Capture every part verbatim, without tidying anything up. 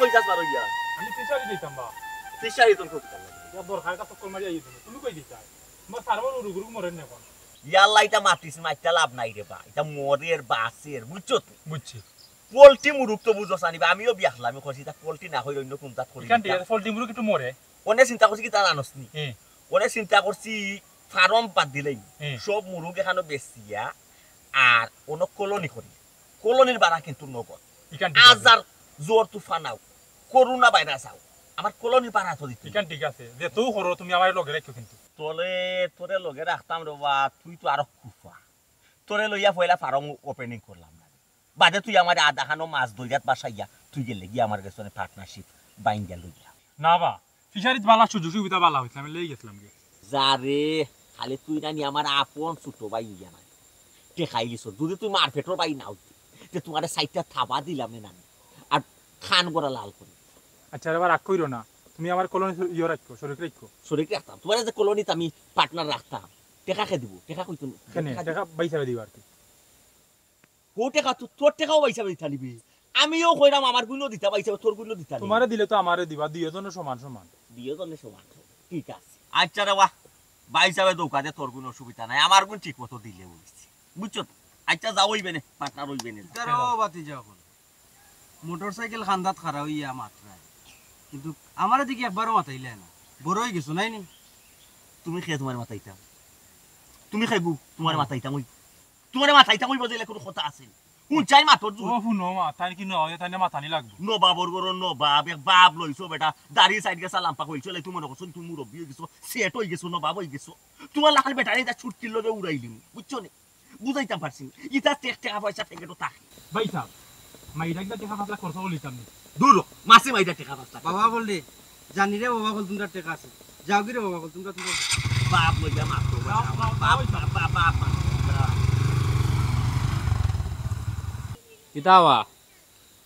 কই যাস বার অইয়া? আমি ফিশারি যাইতাম বা। ফিশারি তোর কই যাস? ইয়া দরকার একটা চক্কর মারি আইছি। তুমি কই যাইতায়? তোমার সারবার উরুক উরুক মরের না এখন। ইয়াল্লা, ইটা মাতিস, মাতিয়া লাভ নাই রে বা। ইটা মরের, বাঁচের, বুঝছো তুই? বুঝছি। পোল্ট্রি মুরুক তো বুঝছ আনি বা, আমিও বিয়া খেলাম, আমি কইছি, ইটা পোল্ট্রি না অইলে অন্য কুনতা করি ইখান ঠিক দিতাম। আছে, পোল্ট্রি মুরুক একটু মরে। অনে চিন্তা করছি কিতা জানোস নি? হুম। অনে চিন্তা করছি ফার্ম বাদ দিলাই, হুম। সব মুরুক এখানো বেচিয়া আর অনো কলোনি করি। কলোনির ভাড়া কিন্তু নগদ। ইখান ঠিক আছে। আজার জোয়ার তুফান আউক, করোনা ভাইরাস আউক, আমার কলোনির ভাড়া তো দিতে। ইখান ঠিক আছে, যেতাউ করো তুমি আমারে লগে রাখিও কিন্তু। তোরে, তোরে লগে রাখতাম রে বা, তুই তো আরো কুফা। তোরে লইয়া পয়লা ফার্ম ওপেনিং করলাম না। বাদে তুই আমারে আধাখানো মাছ দরিয়াত বাসাইয়া তুই গেলে গিয়া আমার গেছে পার্টনারশিপ বাইঙ্গা লইয়া। না বা, ফিশারিত বালা সুযোগ সুবিধা বালা অইছে, আমি লই গেছিলাম গিয়া। যা রে, খালি তুই নানি আমার আপন ছোট ভাই অইয়া নাই। টেকাই গেছো, যদি তুই মারপেটর ভাই না অইতে, তে তোমারে সাইডটা থাবা দিলাম নে নানি। আর খান গড়া লাল করে। আচ্ছা, এবার রাগ কইরো না, তুমি আমার কলোনি ইয়ে রাখো, শরিক রাখো। শরিক রাখতাম, তোমারে যে কলোনিত আমি পার্টনার রাখতাম, টেকা কে দিব? টেকা কইতো না। কেনে? টেকা টেকা বাইসাবে দিবা আর কি। ও টেকা তো, তোর টেকাও বাইসাবে দিতা নিবি। আমিও কইরাম আমার গুইনও দিতা বাইসাবে, তোর গুইনও দিতা নিবি। তোমারে দিলে তো আমারে দিবা, দুইজনে সমান সমান। দুইজনে সমান সমান। ঠিক আছে। আচ্ছা রে বা, বাইসাবে দৌকা দে, তোর কুনু অসুবিধা নাই। আমার গুইন ঠিক মতো দিলে অইছে। বুঝছো তো? আচ্ছা যাও অইবে নে, পার্টনার অইবে নে। তারা ও বাতি যাও এখন। মোটরসাইকেল খান্দাত খাড়া অইয়া মাতরায়। কিন্তু আমারে দেখি একবারও মাতাইলায় না। বড় অই গেছো নায় নি? তুমি কে তোমারে মাতাইতাম? তুমি কে গু তোমারে মাতাইতাম অই? তোমারে মাতাইতাম অইবো যে ইলা কুনু কথা আছে নি? হুনছাইন মাতর জুর। ও হুনো মা, তাইন কি নয়, তাইন মাতানি লাগবো। নবাবর ঘরর নবাব, এক বাপ লইছো বেটা, দাড়ি সাইড গেছা লাম্বা কইছো, লাই তুমি মনে করছো তুমি মুরব্বি অই গেছো, সেট অই গেছো, নবাব অই গেছো। তোমার লাখান বেটারে ইতা ছুটকির লগে উড়াইলিমু, বুঝছো নি? বুঝাইতাম পারছি না। ইতা টেক-, টেকা পয়সা প্যাকেটো থাকে। ভাই সাহেব, মাইরা কিতা টেকা পাঁচ লাখ খরচ করিলিতাম নি। দূর হ, মাসে মাইরা টেকা পাঁচ লাখ। বাবা বললে, জানি রে বাবা বল, তোমরা টেকা আছে। যাও কি রে বাবা বল, তোমরা, তোমরা। বাপ লইয়া মারতো, যাও, যাও, বাপ, যাও, বাপ, বাপ, বাপ, বাপ, বাপ। কিতা বা?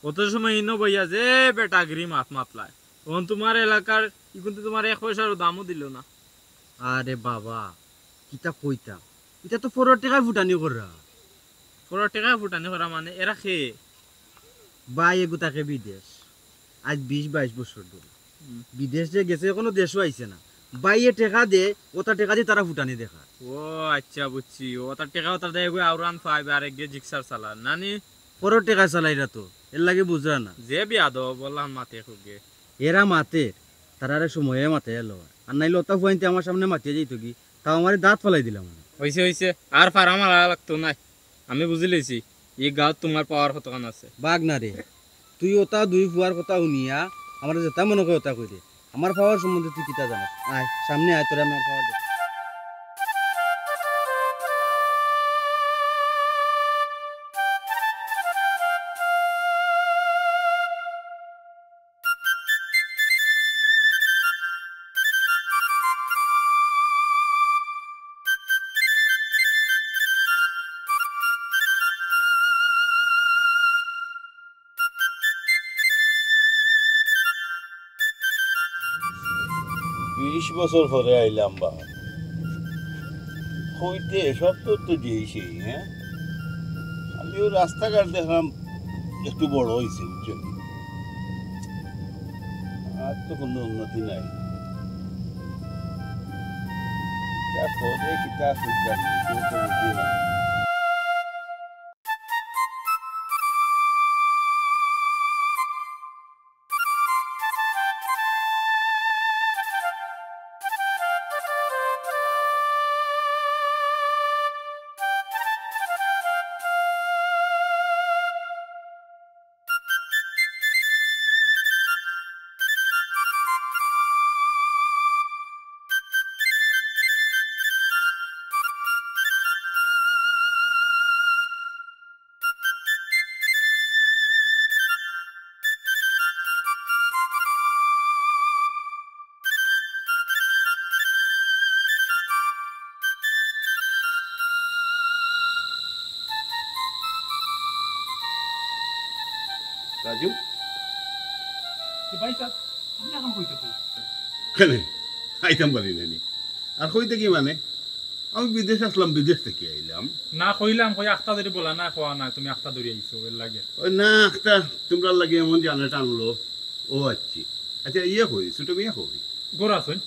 অত সময় ইনো বইয়া যে বেটাগিরি মাত মাতলায়। অখন তোমার এলাকার ইগুনতে তোমার এক পয়সারও দামও দিল না। আরে বাবা, কিতা কইতা? ইতা তো পরর টেকায় ফুটানি কররা। পরর টেকায় ফুটানি করা মানে এরা কে? ভাই এগু থাকে বিদেশ। আজ বিশ বাইশ বছর ধরি। হুম। বিদেশ যে গেছে, এখনো দেশও আইছে না। ভাইয়ে টেকা দে, অতা টেকা দি তারা ফুটানি দেখার। ও আচ্ছা, বুঝছি। অতা টেকা অতা দেয় গো, আওরান পাইবে, আর একগে জিক্সার চালার। নানি? পরর টেকা চালাইরা তো, এর লাগি বুঝরা না। যে বিয়াদব, বললাম মাতে খুবগে। এরা মাতের, তারারে সময়ে মাতে এলো। আর নাইলে অতা ফুয়াইন্তে আমার সামনে মাতিয়া যাইতো কি, তাও আমারে দাঁত ফালাই দিলাম। অইছে, অইছে। আর ফারা মারা লাগতো নায়। আমি বুঝিলাইছি, ই গাঁওত তোমার পাওয়ার কতখান আছে। বাঘ না রে, তুই অতা দুই ফুয়ার কথা হুনিয়া আমারে যেতা মনে কয় অতা কইরে। আমার পাওয়ার সম্বন্ধে তুই কিতা জানস? আয়, সামনে আয়, তোরে আমার পাওয়ার দেখ। বিশ বছর পরে আইলাম বা। কইতে সব তো, তো যেই সেই, হ্যাঁ? খালি ও রাস্তাঘাট দেখলাম একটু বড় অইছে, বুঝছো নি? আর তো কুনু উন্নতি নাই। যা খোঁজে কিতা আছে, যা কিছু তো বুঝি না। রাজু? এ ভাই সাহেব, আপনি এখন কইতেছেন? কেনে? আইতাম পারি না নি। আর কইতে কি মানে? আমি বিদেশ আসলাম, বিদেশ থেকে আইলাম। না কইলাম, কই আখতা ধরি বলা না, কওয়া না, তুমি আখতা ধরি আইছো, এর লাগে। ওই না, আখতা তোমরার লাগি এমন জানে টানলো। ও আচ্ছা। আচ্ছা, ইয়ে কই, ছোট মিয়া কই? ঘরো আছইন।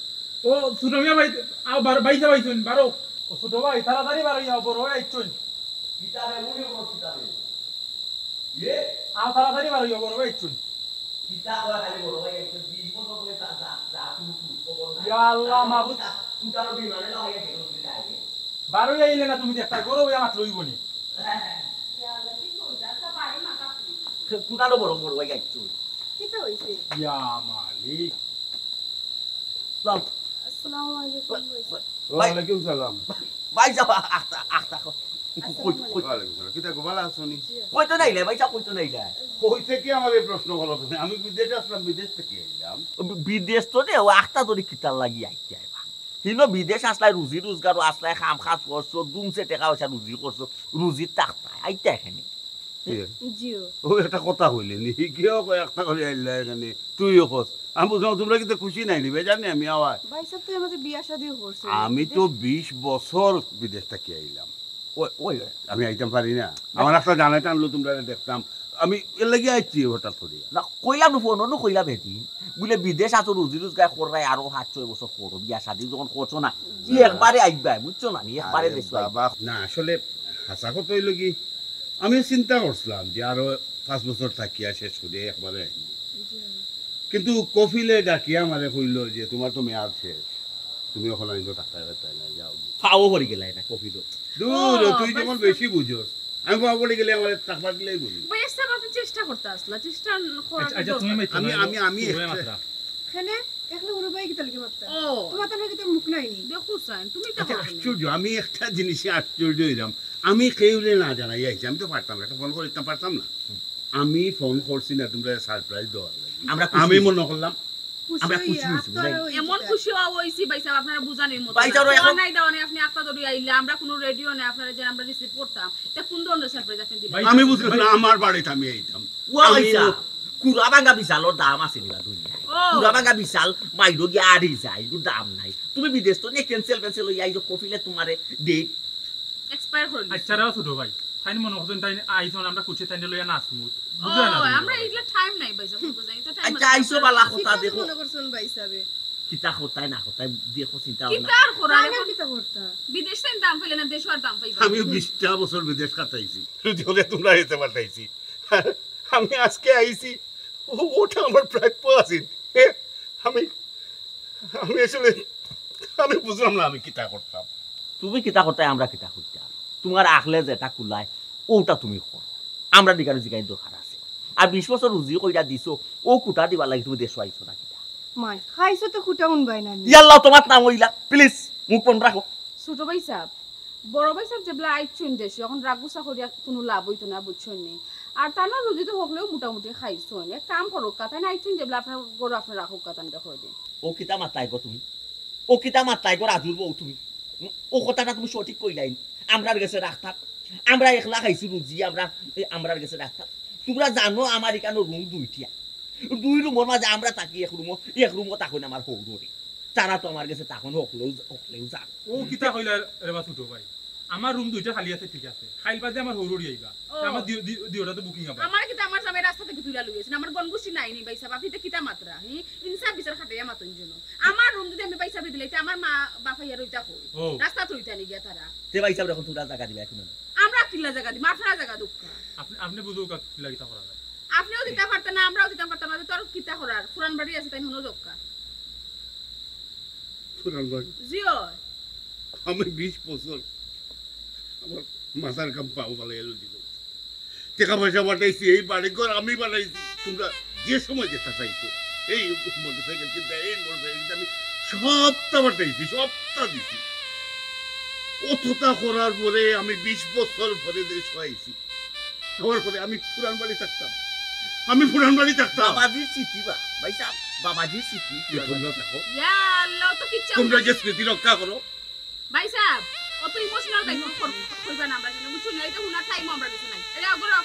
ও ছোট মিয়া ভাই, আও বার-, বাইসা বাইসুন, বারো। ও ছোট ভাই, তাড়াতাড়ি বারো, ইয়া, বড় ভাই আইছইন। কিতাবে উনি কোন কিতাবে? ইয়ে? আও তাড়াতাড়ি বারো, ইয়া, বড় ভাই আইছইন। কিতা কয় খালি বড় ভাই আইছইন, বিশ বছর ধরে তা যা, যা, তু, তু, খবর নাই। ইয়া আল্লাহ, মাবুদ। কুতালো বিমানে লাগাইয়া গেল, তুমি যাইবে। বারো আইলে না তুমি দেখতা, ঘরো বইয়া মাত লইব নি। ইয়া আল্লাহ, কি করবে? আচ্ছা, বাড়ি মাথা ফুলি। কুতালো বড়, বড় ভাই আইছইন। কিতা হইছে? ইয়া মালিক। সালাম। আসসালামু আলাইকুম, ভাই। ওয়ালাইকুম সালাম। ভাই সাহেব, আখতা, আখতা, কই, কই, কই? ওয়ালাইকুম সালাম। কিতা গো, ভালা আছো নি? কই তো নাইলে, ভাই সাহেব, কই তো নাইলে? কই থেকে আমার এই প্রশ্ন করো তুমি? আমি বিদেশ আসলাম, বিদেশ থেকে আইলাম। বি-, বিদেশ তো নে, ও আখতা ধরি কিতার লাগি আইতে আইবা? হিনো বিদেশ আসলাই, রুজি রোজগারও আসলাই, কাম কাজ করছো, দুমছে টেকা পয়সা রুজি করছো, রুজির তাকতায় আইতা এখানে। ইয়ে। জিও। ও একটা কথা কইলে নি, কেউ কয় একটা করে আইলা এখানে, তুইও কস। আমি বুঝলাম, তোমরা কিন্তু খুশি নাই নি, বেজার নি আমি আওয়ায়। ভাই সাহেব তো আমাদের বিয়া শাদিও করছে। আমি তো বিশ বছর বিদেশ থাকি আইলাম। ওই, ওই, ওই। আমি আইতাম পারি না। আমার একটা জানাই টানলো, তোমরা দেখতাম। আমি এর লাগি আইছি হঠাৎ করে। না, কইলাম না, ফোন নু কইলাম এদিন। বুলে বিদেশ আছো, রুজি রোজগার কররায়, আরো পাঁচ ছয় বছর করো, বিয়া শাদি যখন করছো না, জি। একবারে আইবা, বুঝছো না নি? একবারে আরে দেশো আইবা। বাবা, না, আসলে হাছা কথা হইলো কি, আমি চিন্তা করছিলাম যে আরো পাঁচ বছর থাকিয়া শেষ করি একবারে আইমু। জি। কিন্তু কফিলে ডাকিয়া আমারে কইলো যে, "তোমার তো মেয়াদ শেষ, তুমি এখন আইনো থাকতায় পারতায় না, যাও।" ফাও পড়ি গেলায় না কফিলো। দূর, ও, তুই যেমন বাস। বেশি বুঝোস, আমি ফাও পড়ি গেলে আমারে থাকবার দিলেই বলি। ভাই, একটা কথা চেষ্টা করতে আসলা, চেষ্টা করার আচ্ছা, আচ্ছা, দরকার। তুমি মাইতো আমি, না, আমি, আমি তুমি একটা মাতরা। এখানে একলা বড় ভাই কিতা লাগি মাততা? ও। তোমার তো আমার কিতা মুখ নাই নি। দেখো সাইন, তুমি তো আচ্ছা, বলো না। আশ্চর্য, আমি একটা জিনিসে আশ্চর্য হইলাম। আমি কেউরে না জানাই আইছি, আমি তো পারতাম না, একটা ফোন করতাম পারতাম না। আমি ফোন করছি না তোমরা সারপ্রাইজ দেওয়ার লাগি। আমরা খুশি আমি হইছি। মনে করলাম খুশি আমরা হইয়া খুশি হইছি, আপনারা বুঝলেন? হইছি এমন তা। খুশি হওয়া হইছি ভাই সাহেব, আপনারা বুঝানির মতো ভাই না। সাহেব, ফোন এখন নাই দেওয়া নাই, আপনি আখতা ধরি আইলা, আমরা কোনো রেডিও নাই, আপনারা যে আমরা রিসিভ করতাম, তা কোন ধরনের সারপ্রাইজ আপনি দিলেন? ভাই আমি সাহেব, বুঝলাম ভাই না, আমার বাড়িতে আমি আইতাম। ও আমি আইসা, কুড়া ভাঙা বিশালর দাম আছে নিবা দুনিয়ায়। ও। কুড়া ভাঙা বিশাল মাইরো গিয়া আড়ি যায়, এগুর দাম নাই। তুমি বিদেশ তো নিয়ে ক্যান্সেল ফ্যান্সেল হইয়া আইসো, কফিলে তোমারে দেই। এক্সপায়ার করে দিছে। আচ্ছা রে ছোট ভাই, তাই মনে করছেন তাই আইসন আমরা খুশি তাই লইয়া নাচমু। ও, বুঝো না তুমি আমরা ভাই। এগুলা টাইম নাই ভাই, যখন বুঝাই, এটা টাইম আচ্ছা, নাই। আইসো বালা কথা কিতা দেখো। মনে করছেন ভাই সাহেব? কিতা কথায় না কথায় দেখো চিন্তা ভাবনা। কিতা আর করার তাই না এখন? কিতা করতা? বিদেশ তাই দাম পাইলে না, দেশো আর দাম পাইবা। আমি বিশটা বছর বিদেশ কাটাইছি। যদি হলে তোমরা আইতে পাঠাইছি। আমি আজকে আইছি, ও-, ওটা আমার প্রাপ্য আছিল। এ, আমি, আমি আসলে, আমি বুঝলাম না আমি কিতা করতাম। তুমি কিতা করতায়, আমরা কিতা করতাম? তোমার আখলে যেটা কুলায়, ওটা তুমি করো। আমরা দিকানো জিগাই দরকার আছে। আর বিশ বছর রুজি কইরা দিছো, ও কুটা দিবার লাগি তুমি দেশো আইছো না কিতা? মাই, খাইছো তো কুটা উনবাই না নি। ইয়াল্লা, তোমার নাম হইলা, প্লিজ, মুখ বন্ধ রাখো। ছোট ভাই সাহেব, বড় ভাই সাহেব যেবলা আইছইন দেশো, এখন রাগ গুসা করিয়া কোনো লাভ হইতো না, বুঝছইন নি? আর তান রুজি তো হকলেও মোটামুটি খাইছইন। এক কাম করউক্কা, তাইন আইছইন যেবলা আপনার ঘরো আপনার রাখউক্কা, তানরে কই দিন। ও কিতা মাতলায় গো তুমি? ও কিতা মাতলায় গো রাজুর বউ তুমি? ও কথাটা তুমি সঠিক কইলায় নি। আমরার গেছে রাখতাম। আমরা একলা খাইছি রুজি, আমরা, এ, আমরার গেছে রাখতাম। তোমরা জানো আমার ইকানো রুম দুইটা। দুই রুমর মাঝে আমরা থাকি এক রুমো, এক রুমো থাকইন আমার হউররে। তারা তো আমার গেছে থাকইন হকলেও, হকলেও জানো। ও কিতা কইলা রে বা ছোট ভাই? আমার রুম দুইটা খালি আছে, ঠিক আছে। কাইল বাদে আমার হউররে আইবা। ও। আমার দি-, দি-, দিওটা তো বুকিং আবার। আমার কিতা আমার জামাই রাস্তা থাকি তুইলা লইয়া আইছইন? আমার বনগুষ্টি নাই নি ভাই সাহেব, আপনি তো কিতা মাতরা, হি? ইনসাফ বিচার খাটাইয়া মাতইন যেন। আমার রুম যদি আমি ভাই সাহেবরে দিলাই, তে আমার মা বাফ আইয়া রইতা কই? ও। রাস্তাত রইতা নি গিয়া তারা। তে ভাই সাহেব এখন তোমরা জাগা দিবা এখন? আমরা কিলা জাগা দিমু? আপনারা জাগা দেউক্কা। আপনি, আপনি বুঝউক্কা কিলা কিতা করা যায়। আপনিও দিতা পারতা না, আমরাও দিতাম পারতাম না, তে আর কিতা করার? পুরান বাড়ি আছে, তাইন হুনো যাউক্কা। পুরান বাড়ি? জি অয়। আমি বিশ বছর আমার মাথার ঘাম পাও ফালাইয়া রুজি করছি। টেকা পয়সা পাঠাইছি, এই বাড়ি ঘর আমি বানাইছি। তোমরা যে সময় যেটা চাইছো, এই মোটরসাইকেল কিনতা, এই মোটরসাইকেল কিনতা, আমি সবটা পাঠাইছি, সবটা দিছি। অতটা করার পরে আমি বিশ বছর পরে দেশো আইছি। আমার পরে আমি পুরান বাড়ি থাকতাম, আমি পুরান বাড়ি থাকতাম। বাবাজির স্মৃতি বা, ভাই সাহেব, বাবাজির স্মৃতি। যে তোমরা থাকো, ইয়া আল্লাহ, তো কিচ্ছু তোমরা যে স্মৃতি রক্ষা করো। ভাই সাহেব, অত ইমোশনাল ভাই, কর-, কর-, কইবা না আমরা কেনে, বুঝছো না? এটা হুনার টাইমও আমরা গেছে নাই। এরে, ঘরো।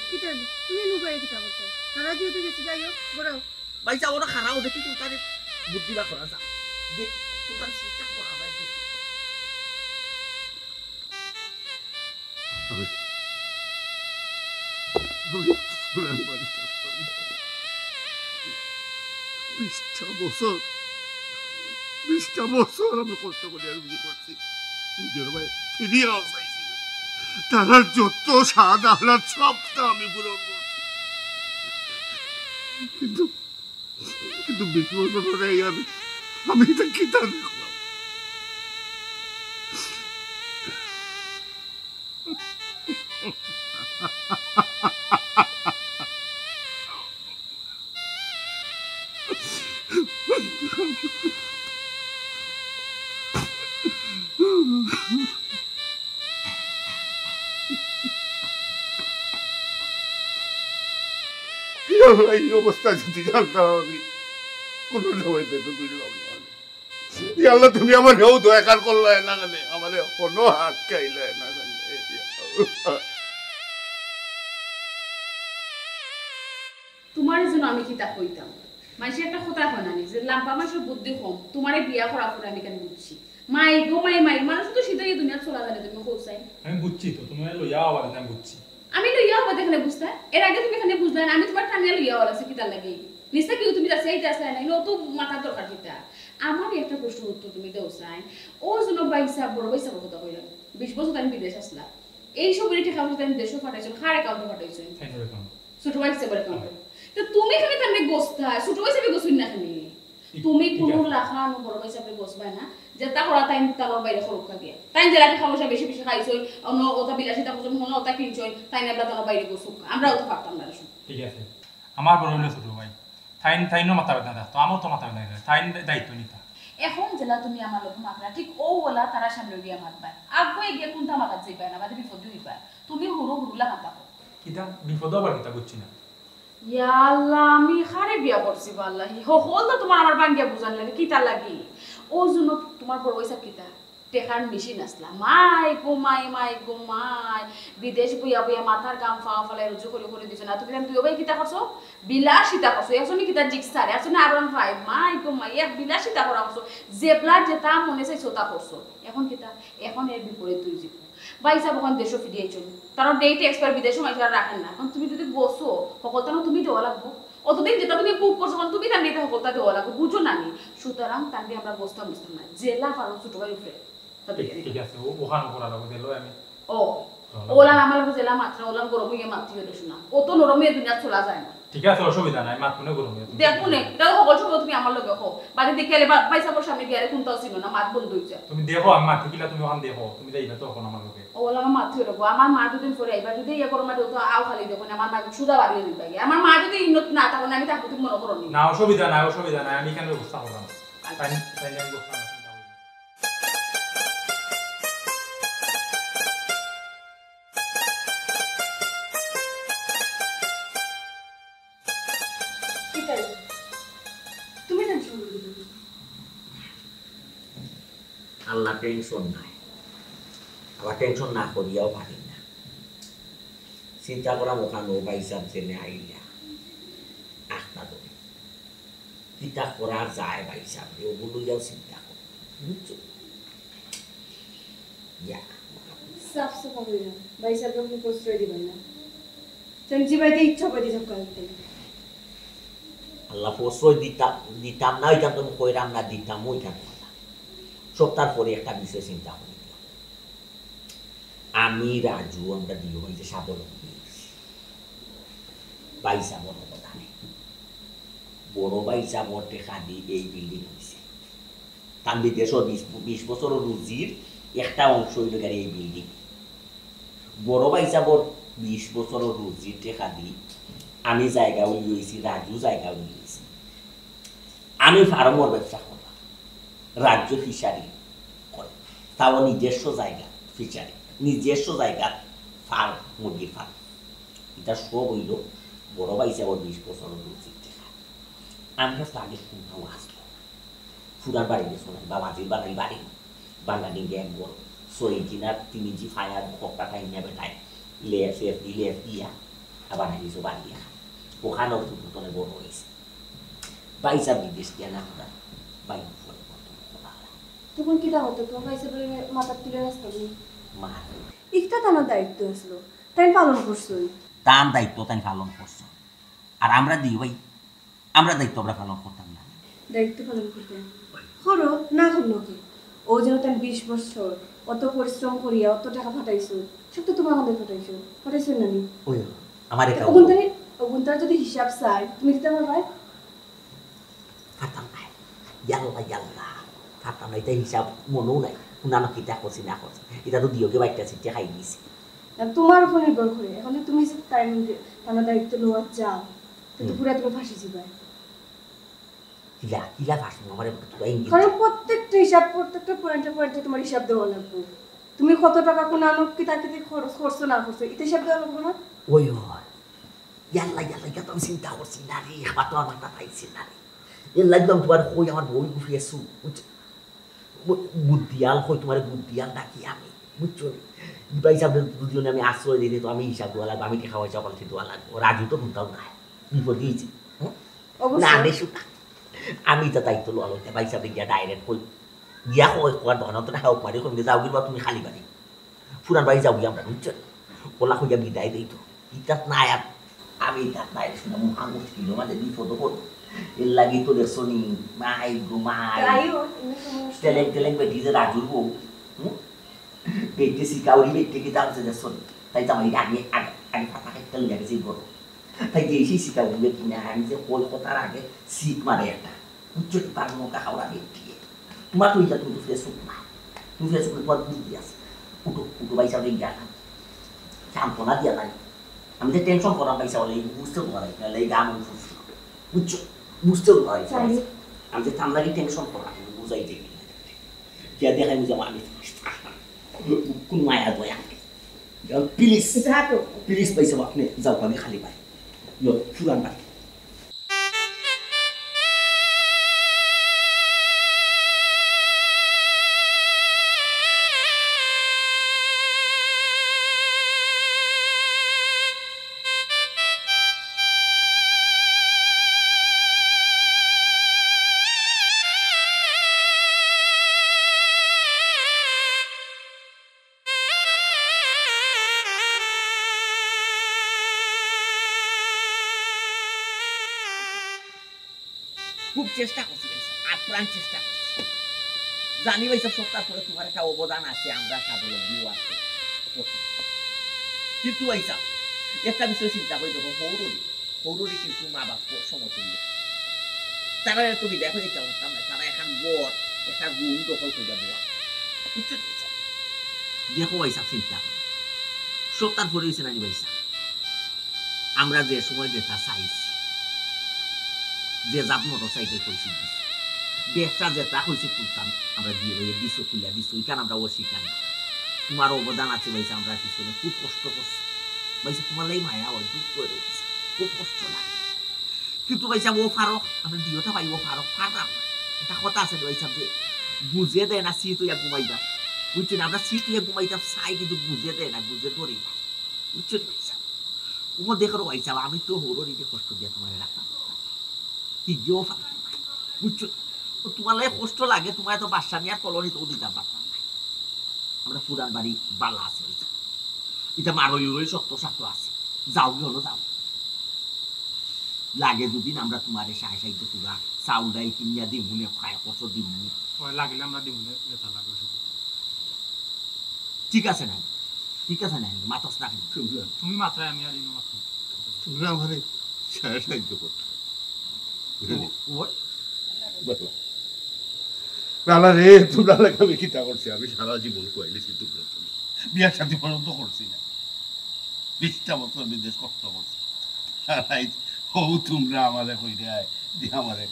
কিতা, তুমি লুকাইয়া কিতা করতে? তারা যেহেতু গেছে, যাইও, ঘরো। ভাই সাহেব, ওরা খারাপ দেখি কোনটারে বুদ্ধি বার করা যায়। দেখ, কোনটারে ঠিকঠাক করা যায়, দেখি। আমি, আমি পুরান বাড়ি থাকতাম। বিশটা বছর, বিশটা বছর আমি কষ্ট করিয়া রুজি করছি। নিজর ভাই ফিরিয়া চাইছি। তারার যত স্বাদ আহ্লাদ সবটা আমি পূরণ করছি। কিন্তু, কিন্তু বিশ বছর পরে আমি, আমি ইটা কিতা দেখলাম? এই অবস্থা যদি জানতাম আমি, কোনো সময় বেতন দিলাম না। ইয়া আল্লাহ, তুমি আমার হেউ দয়া কার করলায় না কেনে, আমার কোনো হাত খাইলায় না কেনে। তোমার জন্য আমি কিতা কইতাম? মাইনষে একটা কথা কয় না নি, যে লাম্বা মাইনষর বুদ্ধি কম, তোমারে বিয়া করার পরে আমি কেন বুঝছি। মাই গো মাই, মাই, মানুষ তো সিধা এই দুনিয়াত চলা জানে, তুমি কও চাই। আমি বুঝছি তো, তুমি লইয়া আওয়ার আমি বুঝছি। আমি লইয়া আওয়ার দেখে বুঝতা, এর আগে তুমি এখানে বুঝলা না, আমি তোমার টানিয়া লইয়া আওয়ার আছে কিতার লাগি? নিশ্চয় কেউ তুমি যাচাই যাচাই নাই, অত মাথার দরকার কিতা? আমার একটা প্রশ্ন উত্তর তুমি দেও চাই। ও জন্য ভাই সাহেব, বড় ভাই সাহেব কথা কইলাম, বিশ বছর আমি বিদেশ আসলা, এই সব টেকা পয়সা আমি দেশও পাঠাইছেন, কার অ্যাকাউন্টে পাঠাইছেন? তাই নয় অ্যাকাউন্ট। ছোট ভাই হিসাবে অ্যাকাউন্টে। তো তুমি এখানে তাহলে গোস্তা, ছোট ভাই হিসাবে গোসুন না এখানে। তুমি ঠিক কোনো আছে। লাখান বড় ভাই হিসাবে গোসবায় না, যেটা করা তাই তানোর বাইরে খরচ দিয়া। তাই জেলা টেকা পয়সা বেশি বেশি খাইছই, অন্য ওটা বিলাসিতা পছন্দ, অন্য ওটা কিনছই, তাই না আমরা তানোর বাইরে গোসুক। আমরা ওটা পারতাম না, শুন। ঠিক আছে। আমার বড় হইলো ছোট ভাই। তাইন, তাইনও মাথা ব্যথা থাকতো, আমার তো মাথা ব্যথা নাই, তাইন দায়িত্ব নিতা। এখন জেলা তুমি আমার লোক মাতরা, ঠিক ও ওলা তারা সামনে গিয়া মাতবায়। আগুয়ে গিয়া কোনটা মাথাত যাইবায় না, বাদে বিপদ হইবায়। তুমি হুরু হুরু লাগান থাকো। কিতা বিপদ আবার কিতা বুঝছি না। ইয়া আল্লাহ, আমি কারে বিয়া করছি বা আল্লাহ? হকল তো তোমার আমার ভাঙ্গিয়া বুঝান লাগে, কিতা লাগি? ও জন্য তোমার বড় হিসাব কিতা? টেকার মেশিন আসলা। মাই গো মাই, মাই গো মাই। বিদেশ বইয়া বইয়া মাথার ঘাম ফাও ফালাই রুজি করে করে দিছো না। তুমি দুই ভাই কিতা করছো? বিলাসিতা করছো। একজনে কিতা জিক্সার, একজনে আর ওয়ান ফাইভ। মাই গো মাই, এক বিলাসিতা করা করছো। জেবলা যেটা মনে চাইছে ওটা করছো। এখন কিতা? এখন এর বিপরীত তুই জীবন। ভাই সাহেব ওখান দেশও ফিরে আইছো। তারা ডেট এক্সপায়ার বিদেশও মাইসা রাখেন না। এখন তুমি যদি বসো, হকলতা না তুমি দেওয়া লাগবো। অতদিন যেটা তুমি বুক করছো, এখন তুমি তার নিতে হকলতা দেওয়া লাগবো। বুঝো না নি? সুতরাং তার দিয়ে আমরা বসতাম বুঝতাম না। জেলা কারণ ছোট ভাই উপরে। ঠিক, ঠিক আছে, ও-, ওখান করা লাগবো, দিলো আমি। ও, চলো। ওলান আমার লগে জেলা মাত্রা, ওলান গরম হইয়া মাতি হইলো শোনা। ও তো নরম হইয়া দুনিয়া চলা যায় না। ঠিক আছে, অসুবিধা নাই, মাত মনে গরম হইয়া তুমি দেখো নে, এটা তো হকল সময় তুমি আমার লগে হো। বাড়ি দেখে এলে বা-, ভাই সাহেবের সামনে গিয়ে আরে কোনটাও ছিল না, মাত বন্ধ হইছে। তুমি দেখো, আমি মাতি কিলা তুমি ওখান দেখো, তুমি যাই না তো এখন আমার লগে। ও, ওলা আমার মাতি হইলো গো, আমার মা দুদিন পরে আইবা, যদি ইয়ে করো মাঠে তো আও খালি দেখো না, আমার মা সুদা বাড়িয়ে দিবা গিয়া। আমার মা যদি ইন্নত না থাকো না, আমি থাকবো তুমি মনে করো নি। না, অসুবিধা নাই, অসুবিধা নাই, আমি এখানে ব্যবস্থা করলাম। আচ্ছা। তাই, তাই আমি ব্যবস্থা করলাম। কিতাই? তুমি টেনশন করিও না। আল্লাহ টেনশন নাই। আবার টেনশন না করিয়াও পারি না। চিন্তা করা মোখান ও ভাই সাহেব জেনে আইলা। আখতা ধরে। কিতা করা যায় ভাই সাহেব, ওগুলো লইয়াও চিন্তা করো, বুঝছো? ইয়া। সাফ সাফা কইরা, ভাই সাহেব আপনি প্রশ্রয় দিবেন না। তুমি যে ভাইতে ইচ্ছা করে সব করতে। আল্লাহ প্রশ্রয় দিতাম, দিতাম না, ওইটা তো আমি কইরাম না, দিতাম, ওইটা কথা। সপ্তাহ পরে একটা বিষয় চিন্তা করি। আমি, রাজু, আমরা দুই ভাই যে স্বাবলম্বী হইছি। ভাই সাহেবর অবদানে। বড় ভাই সাহেবর টেকা দি এই বিল্ডিং হইছে। তান বিদেশর বিশ, বিশ বছরর রুজির একটা অংশ হইল গিয়া এই বিল্ডিং। বড় ভাই সাহেবর বিশ বছরর রুজির টেকা দি আমি জায়গা উলি হইছি, রাজু জায়গা উলি হইছি। আমি ফার্মর ব্যবসা করলাম, রাজ্য ফিশারি করে, তাও নিজস্ব জায়গা ফিশারি, নিজস্ব জায়গা ফার্ম, মুরগির ফার্ম। এটা সব হইল বড় ভাই সাহেবর বিশ বছর রুজির টেকা। আমরা তো আগে শুনতাম আসলো না। ফুরার বাড়ি গেছো না, বাবাজির বাড়ি বাড়ি, বাংলা দিন এক ঘর, ছয় ইঞ্চি না তিন ইঞ্চি ফায়ার খোপটা টাইম নেবে টাইম, লেফ লেফ দি লেফ দিয়া, আবার আগে গেছো বাড়ি দেখা। ওখানেও ফুটবল বড় হয়েছে। ভাই সাহেব বিদেশ গিয়া না আমরা ভাই ফোন করতো না। তখন কিতা হতো? তোমার ভাই সাহেবের মাথার তুলে রাস্তা নেই। মা। ইকটা তানোর দায়িত্ব আসলো, তাই পালন করছই। তান দায়িত্ব তাইন পালন করছইন। আর আমরা দিও ভাই, আমরা দায়িত্ব আমরা পালন করতাম না? দায়িত্ব পালন করতে করো না, করলো কি? ও যেন তাই বিশ বছর অত পরিশ্রম করিয়া অত টাকা ফাটাইছো, সব তো তোমার কাছে ফাটাইছো, ফাটাইছো না নি? ওই আমার তো এটা ওগুন তাই, ওগুন তার যদি হিসাব চাই, তুমি দিতে পারবে? পারতাম না। ইয়াল্লা, ইয়াল্লা। পারতাম না, এটা হিসাব মনেও নাই। কুনানো কিতা করছি না করছি। এটা তো দিয়োগে বাইকটা ছিটে খাই দিছি। না, তোমার উপর নির্ভর করে। এখন তো তুমি যে টাইম, আমার দায়িত্ব লওয়া যাও, তো, তো হুম। পুরা তুমি ফাঁসি যাবে। কিলা, কিলা ফাঁসি? আমার একটু তোরা ইঙ্গিত কারণ দে। প্রত্যেকটা হিসাব, প্রত্যেকটা পয়েন্টে পয়েন্টে তোমার হিসাব দেওয়া লাগবে। তুমি কত টাকা কুনানো কিতা কিতি খরচ করছো না করছো, এটা হিসাব দেওয়া লাগবে না? ওই, ওই। ইয়াল্লা, ইয়াল্লা, ইটা তো আমি চিন্তা করছি না রে, একবার তো আমার মাথাত আইছে না রে। এর লাগি আমি তোমার কই আমার বই গুছিয়েছু, বুঝছো? বু-, বুদ্ধিয়াল কই তোমার বুদ্ধিয়াল ডাকি আমি, বুঝছো নি? ভাই সাহেব দুজনে আমি আশ্রয় দিতে তো আমি হিসাব দেওয়া লাগবে, আমি টাকা পয়সা পাল্টি দেওয়া লাগবে। রাজু তো কোনটাও নাই, বিপদে হয়েছে। হুম? অবশ্যই। না, আমি শুধু, আমি তো দায়িত্ব লওয়া লাগবে, ভাই সাহেব গিয়া ডাইরেক্ট কই, গিয়া কই, কর দোকানে তো টাকা মারি কই, যাও গিরবা তুমি খালি বাড়ি। ফুরান বাড়ি যাও গিয়া আমরা, বুঝছো? ওলা কইয়া বিদায় দেই তো। ইতাত নাই আর, আমি ইতাত নাই, শুনে মহা মুশকিল, মানে বিপদ হল। এর লাগি তো দেখছো নি, মাই গো মাই। তাই হোক, এমনি কোনো মুশকিল টেলেং নেই। টেলেং বেটি যে রাজুর বউ, হুম? বেটি শিকাউরি বেটি কি দাম সে দেখছো নি? তাই তো আমি আগে, আগে, আগে ফাটা একটা লইয়া গেছি গরু। তাই যে সেই শিকাউরি বেটি না, আমি যে কই কথার আগে শিখ মারে একটা। বুঝছো নি? তার মুখে হাওড়া বেটি। তোমার তো ইটা তুমি তো ফেসবুক না। তুমি ফেসবুকে তোমার বুদ্ধি আছে। উঠো, উঠো, ভাই সাহেব, এই গান। সান্ত্বনা দিয়া নাই। আমি যে টেনশন করাম, ভাই সাহেব, এই বুঝতে পারাই না, এই গান আমি বুঝতে পারি। বুঝছো? বুঝতে পারাই না। জানি। আমি যে তার লাগি টেনশন করাম, আমি বুঝাই দেখি। যে দেখাই বুঝাম আমি। কোন মায়া দয়া নেই। প্লিজ, যা তো। প্লিজ, ভাই সাহেব, আপনি যাও, আমি খালি ভাই। লো, ফুরান ভাই। খুব চেষ্টা করছি ভাই সাহেব, আপ্রাণ চেষ্টা করছি। জানি ভাই সাহেব, সবটার পরে তোমার একটা অবদান আছে, আমরা স্বাবলম্বী হওয়ার ক্ষেত্রে। কিন্তু ভাই সাহেব, একটা বিষয় চিন্তা করি, দেখো, হৌররি, হৌররি কিন্তু মা বাপ সমতুল্য। তারা তো বিদায় হয়ে যাওয়ার কারণে তারা এখন ঘর, একটা রুম দখল করে যাবো। বুঝছো তো? দেখো ভাই সাহেব, চিন্তা করো। সবটার পরে হয়েছে নানি ভাই সাহেব, আমরা যে সময় যেটা চাইছি, যে জাত মোটর সাইকেল কইছি দিছি, ব্যবসা যেটা কইছি খুলতাম, আমরা দিয়ে দিছো, খুলে দিছো, এখানে আমরা অস্বীকার না। তোমার অবদান আছে ভাই সাহেব, আমরা পিছনে খুব কষ্ট করছি ভাই সাহেব, তোমার লাই মায়া হয়, দুঃখ করে রয়েছে, খুব কষ্ট লাগে। কিন্তু ভাই সাহেব, ও ফারুক, আমরা দিওটা ভাই, ও ফারুক, ফারুক। এটা কথা আছে ভাই সাহেব যে বুঝে দেয় না, সিট হইয়া ঘুমাইবা। বুঝছেন? আমরা সিট হইয়া ঘুমাইতাম চাই, কিন্তু বুঝে দেয় না, বুঝে ধরি না। বুঝছেন ভাই সাহেব? ও দেখো ভাই সাহেব, আমি তো হরো নিজে কষ্ট দিয়ে তোমার রাখতাম। কি গিয়েও ফারুক। বুঝছো? তো তোমার লাগে কষ্ট লাগে, তোমার তো বাদশা মিয়ার কলোনি তো দিতাম পারতাম না। আমরা পুরান বাড়ি বালা আছে ভাই সাহেব। এটা মারই উরই শক্ত শক্ত আছে। যাও গিয়ে হলো যাও। লাগে দুদিন আমরা তোমারে সাহায্য সাহায্য করা, চাউল ডাই কিনিয়া দিমুনে, খায় কত দিমুনে। ওই লাগিলে আমরা দিমুনে, এটা লাগে শুধু। ঠিক আছে না? ঠিক আছে না? মাতস না কেন? শুনলাম। তুমি মাত্রায় আমি আর ইনো মাত্র। শুনলাম, আরে, সাহায্য সাহায্য করতে। ও, ওই। বাবা। বালা রে, তোমরা লাগে আমি কিতা করছি? আমি সারা জীবন খুয়াইলে কিন্তু বিয়ার সাথে পর্যন্ত করছি না। বিশটা বছর বিদেশ কষ্ট করছি। আর আইজ হউ তোমরা আমারে কইরায় যে আমারে